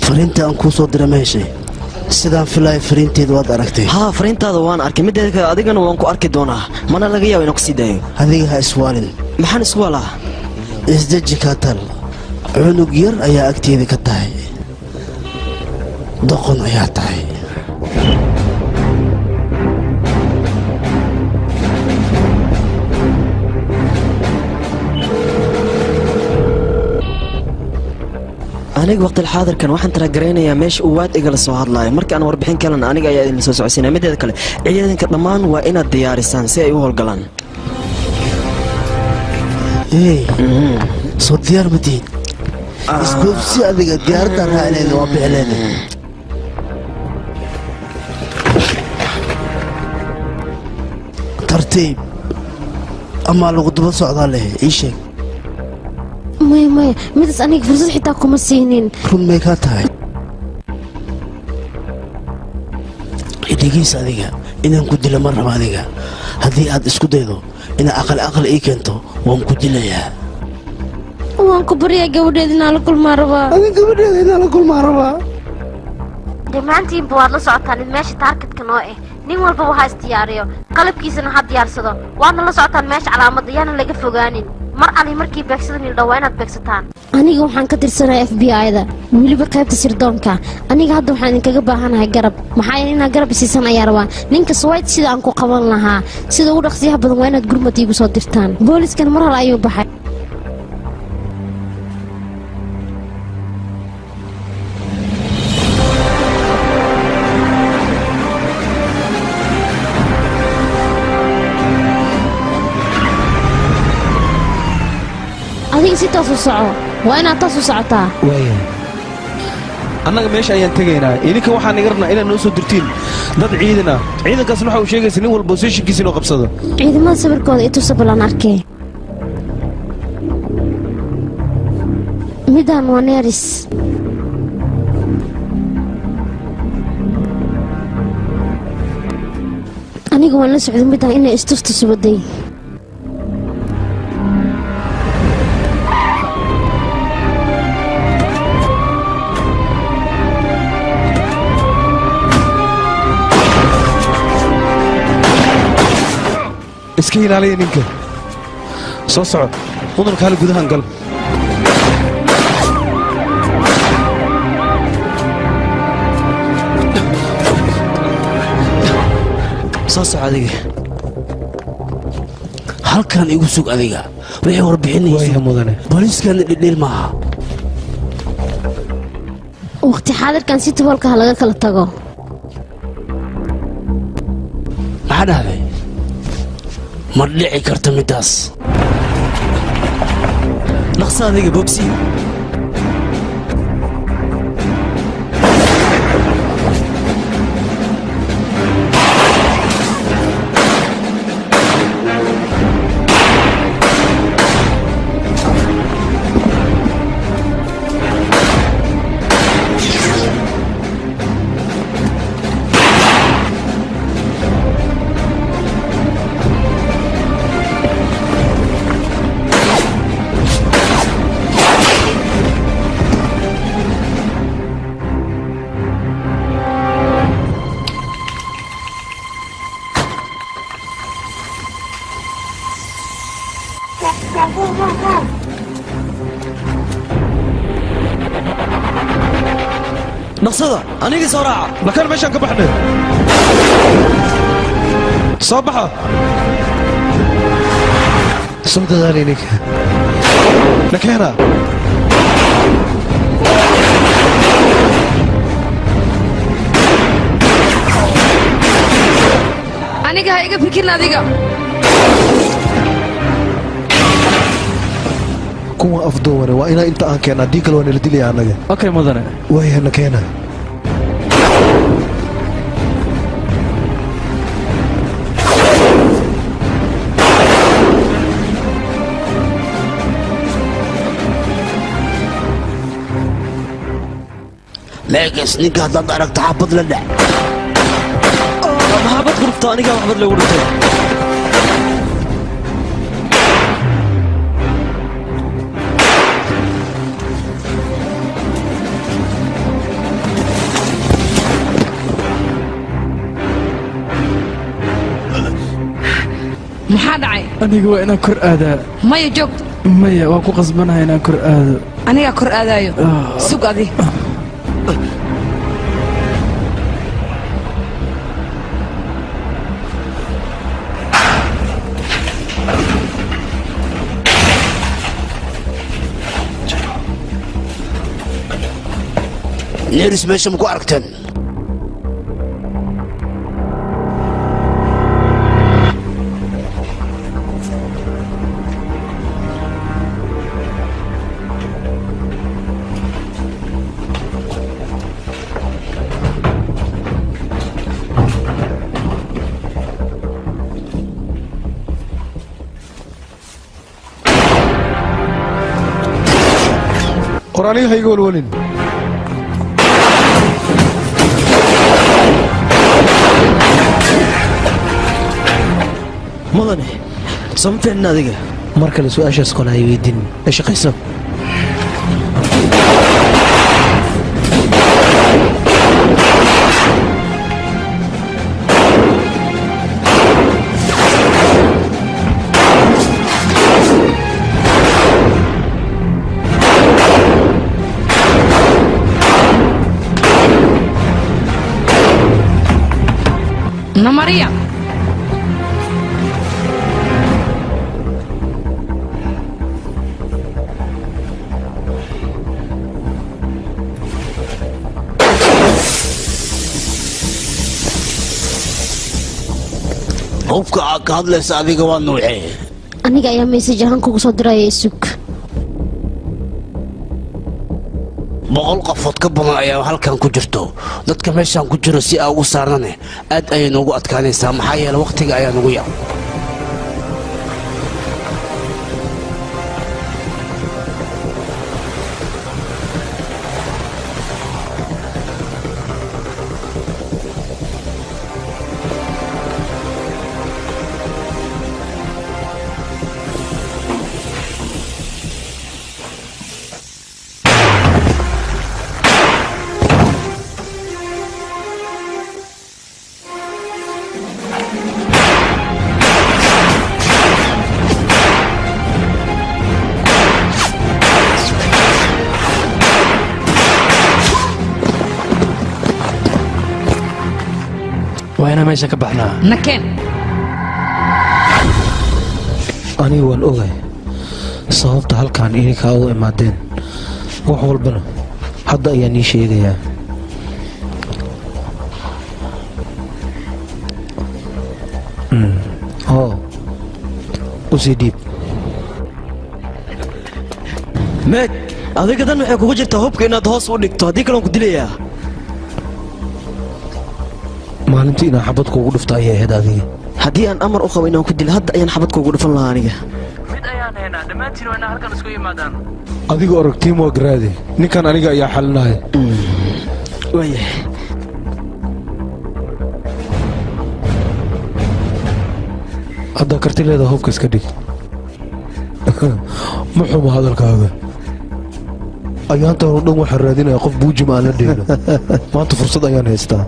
S9: Fariinta aan kuu soo diray ma heshay? Sidaan filaya fariinteeda waad aragtay.
S2: Haa, fariintaada waan arkay. Mideeda kale adigana waan ku arki doonaa, mana laga yaabo inaan kusii daayo.
S9: Adiga ha iswaalin.
S2: Maxaan iswaalaa?
S9: Isdeji Katal, cunug yar ayaa agteeda ka tahay, doqon ayaa tahay.
S2: Aniga waqtil xaadirkan waxaan talagaraynayaa meesha uu waad igala soo hadlaayo. Marka aan warbixin kalena aniga ayaa idinla soo socodsiinaya. Mideeda kale ciidanka dhammaan waa inaad diyaarisaan si ay u howlgalaan.
S9: Hey, soo diyaar ma tihin? Isboobsi adiga diyaaradda raacleeda waa bixleeda. Tartiib amaa lagu daba socdaa leh, ii sheeg.
S5: Maya maya, midaas aniga fursad xitaa kuma siinin.
S9: Run may kaa tahay? Dhegeysa adiga, inaan ku dilo ma rabo adiga. Haddii aad isku daydo inaad aqal aqal ii keento, waan ku dilayaa.
S5: Waan ku baryaa, gabadheeda inaan la kulmaa rabaa.
S9: Adiga gabadheeda inaan la kulmaa rabaa.
S5: Dhammaantiinba waad la socotaan in meesha targetka noo eh. Nin walbaba ha isdiyaariyo, qalabkiisana ha diyaarsado. Waadna la socotaan meesha calaamadda, yaana laga fogaanin. Mar ali markii beegsada nildhow waa inaad beegsataan. Aniga waxaan ka tirsanahay FBI-da, weliba qaybta sirdoonka. Aniga hadda waxaan idinkaga baahanahay garab, maxaa yeelay inaad garab isiisan ayaa rabaa. Ninka Swite sida aan ku qaban lahaa sida ugu dhaqsiyaha badan waa inaad gurmad iigu soo dirtaan. Booliskan mar hore ayuu baxay. Adiga si toos u soco, waa inaad toos u socotaa.
S11: Waayahay, annaga meesha ayaan tegaynaa. Idinka waxaan iga rabnaa inaad noo soo dirtiin dad ciidan ah. Ciidankaasna waxa uu sheegaysa nin walba positionkiisa inuu qabsado.
S5: Ciidamada sawirkooda i tusa, balan arkee. Midaan waa neris. Aniga waan la socday midaan inay istustus waday.
S11: Iska ilaaliya ninka soo soco. Mudanka hal gudahan gal.
S2: Soo soco adiga.
S9: Halkan igu sug adiga, wixii warbixinaysa
S11: mudane.
S9: Booliiskana dhidhiil maaha.
S5: Waqti xaadirkan si tobolka ha laga kala tago.
S9: Maxaa dhahday? Ma dhici karto midaas.
S2: Dhaqsa adiga, bobsi. Dhaqsada, aniga soo raaca.
S11: Lakaan meeshaan ka baxnay, soo baxa, soo dadaali ninka nakeena.
S13: Aniga ha iga fikirin adiga.
S11: Kuwa afduwane waa inaa inta aan keena, haddii kale waa nala dilaya annaga.
S12: Okay mudane.
S11: Waaya, na keena.
S9: Leegas, ninka haddaad aragto xabad la dhac.
S2: Maxaabad ku dhufta? Anigaa waxbad lagu dhuftay.
S13: Maxaa dhacay?
S3: Aniga waa inaan kor aadaa.
S13: Maya, joog.
S3: Maya, waan ku qasbanahay inaan kor aado.
S13: Anigaa kor aadaayo, sug adi.
S9: Neris meesha ma ku aragteen?
S11: War aniga hayga walwalin.
S8: Mudane, sooma fiicnin adiga.
S11: Mar kale su-aashaas kole hay weydiin ee shaqayso.
S13: Maria.
S9: Hubka aad ka hadlaysa adiga waa nuucee?
S5: Aniga ayaa message ahaan kugu soo diraya, isug.
S9: 100 qofood ka badan ayaa halkan ku jirto. Dadka meeshaan ku jiro si aa ugu saarnane aad ayay noogu adkaanaysaa, maxaa yeele wakhtiga ayaa nagu yar.
S12: Waa inaan meesha ka baxnaa.
S13: Nakeen.
S11: Aniga waan ogahay sababta halkan idinkaa ugu imaadeen. Wax walbana hadda ayaan ii sheegayaa. Oo usii dhiib.
S8: Meeg, adiga dan waxay kugu jirtaa hubka inaad hoos u dhigto, haddii kale waan ku dilayaa.
S11: Maalintii inaan xabad kuugu dhufto ayay ahayd adiga.
S8: Haddii aan amar u qabo inaan ku dilo, hadda ayaan xabad kuugu dhufan lahaa aniga.
S12: Mid ayaan haynaa, dhammaantiin waa inaa halkan isku yimaadaan.
S11: Adiga orog teamwork raadi. Ninkan aniga ayaa xalinaya.
S8: Waayahay.
S11: Haddaa karti leedaha hubka iska dhig. Ma xumo hadalkaaga. Ayaantan oo dhan waxaan raadinayaa qof buujima aan la dheelo. Maanta fursad ayaan haystaa.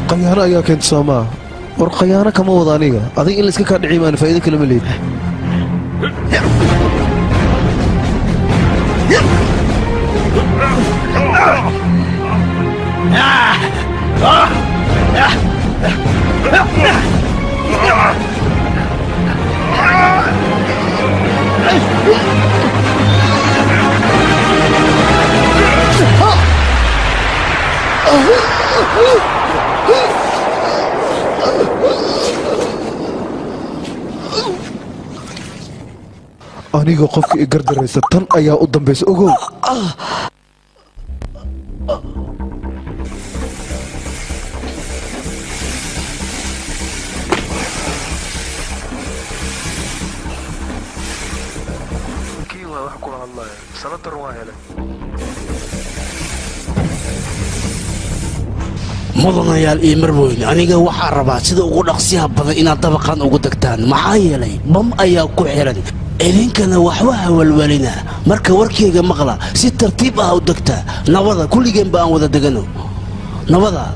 S11: Qayaano ayaa keenta soomaa. War qayaano kama wada aniga. Adiga in la iska kaa dhici maan faa'iido kale ma leed. Aniga qofka i gardaraysa tan ayaa u dambaysa, ogow. Kii waa wax kula hadlaya sanatar waa helay.
S9: Mudanayaal iyo marweyn, aniga waxaa rabaa sida ugu dhaqsiyaha badan inaad dabaqan ugu degtaan, maxaa yeelay bam ayaa ku xiran. Idinkana waxba hawalwalina. Marka warkayga maqla, si tartiib ah u degta. Nabada kulligeenba aan wada degano. Nabada.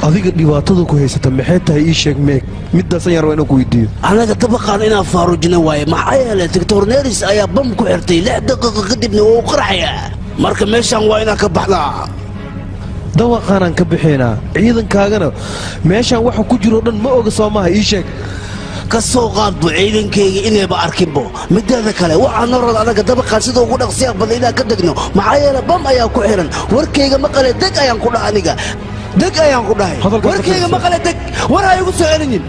S11: Adiga dhibaatada ku haysata maxay tahay ii sheeg meeg midaas ayaan rabaa inaan ku weydiiyo.
S9: Anaga dabaqaan inaan faaruujina waaye, maxaa yeelay Doctor Neris ayaa bam ku xirtay 6 daqiiqo kadibna wuu qarxayaa. Marka meeshaan waa inaan ka baxnaa.
S11: Dawaqaanaan ka bixinaa, ciidankaagana meeshaan waxa ku jiro dhan ma oga soo maaha ii sheeg.
S9: Ka soo qaadbo ciidankayga inayba arkinbo. Mideeda kale waxaan noo rada anaga dabaqaan sida ugu dhaqsiya badan inaan ka degno, maxaa yeelay bam ayaa ku xiran. Warkayga maqale deg ayaan ku dhaha aniga. Deg ayaan ku dhahay. Warkayga maqale deg. War ha igu soo celinin.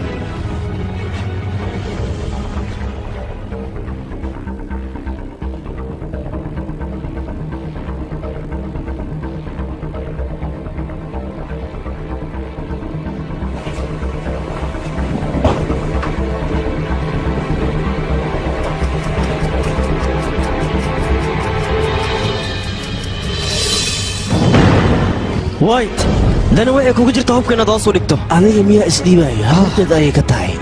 S2: White, dani waxay kugu jirtaa hubka inaad hoos u dhigto.
S9: Aniga miyaa isdhiibayo? Horteed ayay ka tahay.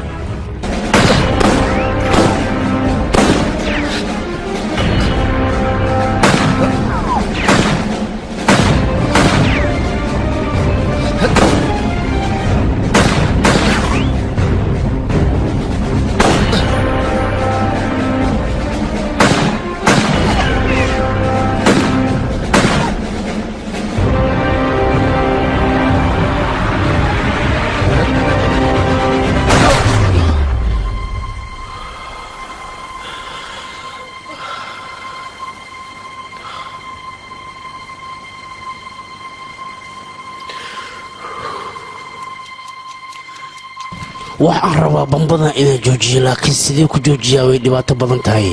S9: Waxaan rabaa bambadan inaan joojiyo, laakiin sidee ku joojiyaa way dhibaato badan tahay.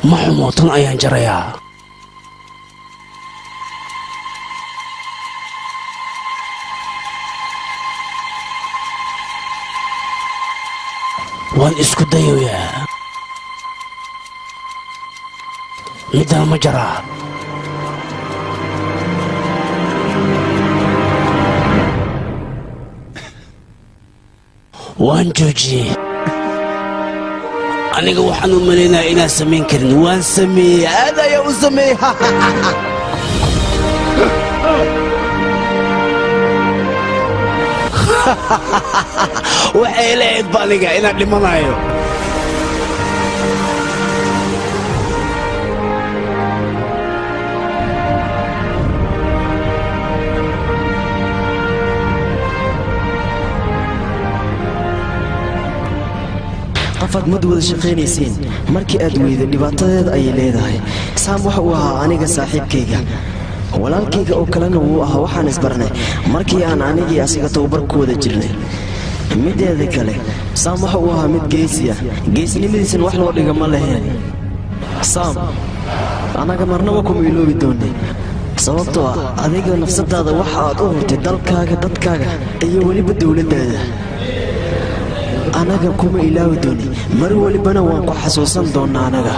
S9: Ma xumo, tan ayaan jarayaa. Waan isku dayoyaa. Midaan ma jaraa. Waan joojiyey. Aniga waxaan u malaynayaa inaan samayn karin. Waan sameeyey, aad ayaan u sameeyey. Waxay ila ahayd ba aniga inaan dhimanayo.
S2: Qofaad mud wada shaqaynaysiin markii aad weydo dhibaatadeeda ayay leedahay. Saam waxa uu ahaa aniga saaxiibkayga, walaalkayga oo kalena wuu ahaa. Waxaan isbarnay markii aan anigii asiga tababar ku wada jirnay. Mideeda kale Saam waxa uu ahaa mid geesi ah, geesinimadiisana wax loo dhiga ma lahayn. Saam anaga marnaba kuma iloobi doonay, sababtoo ah adiga nafsadaada waxa aad u hurtay dalkaaga, dadkaaga iyo weliba dowladdaada. Anaga kuma ilaawi dooni, mar walibana waan ku xasuusan doonaa anaga.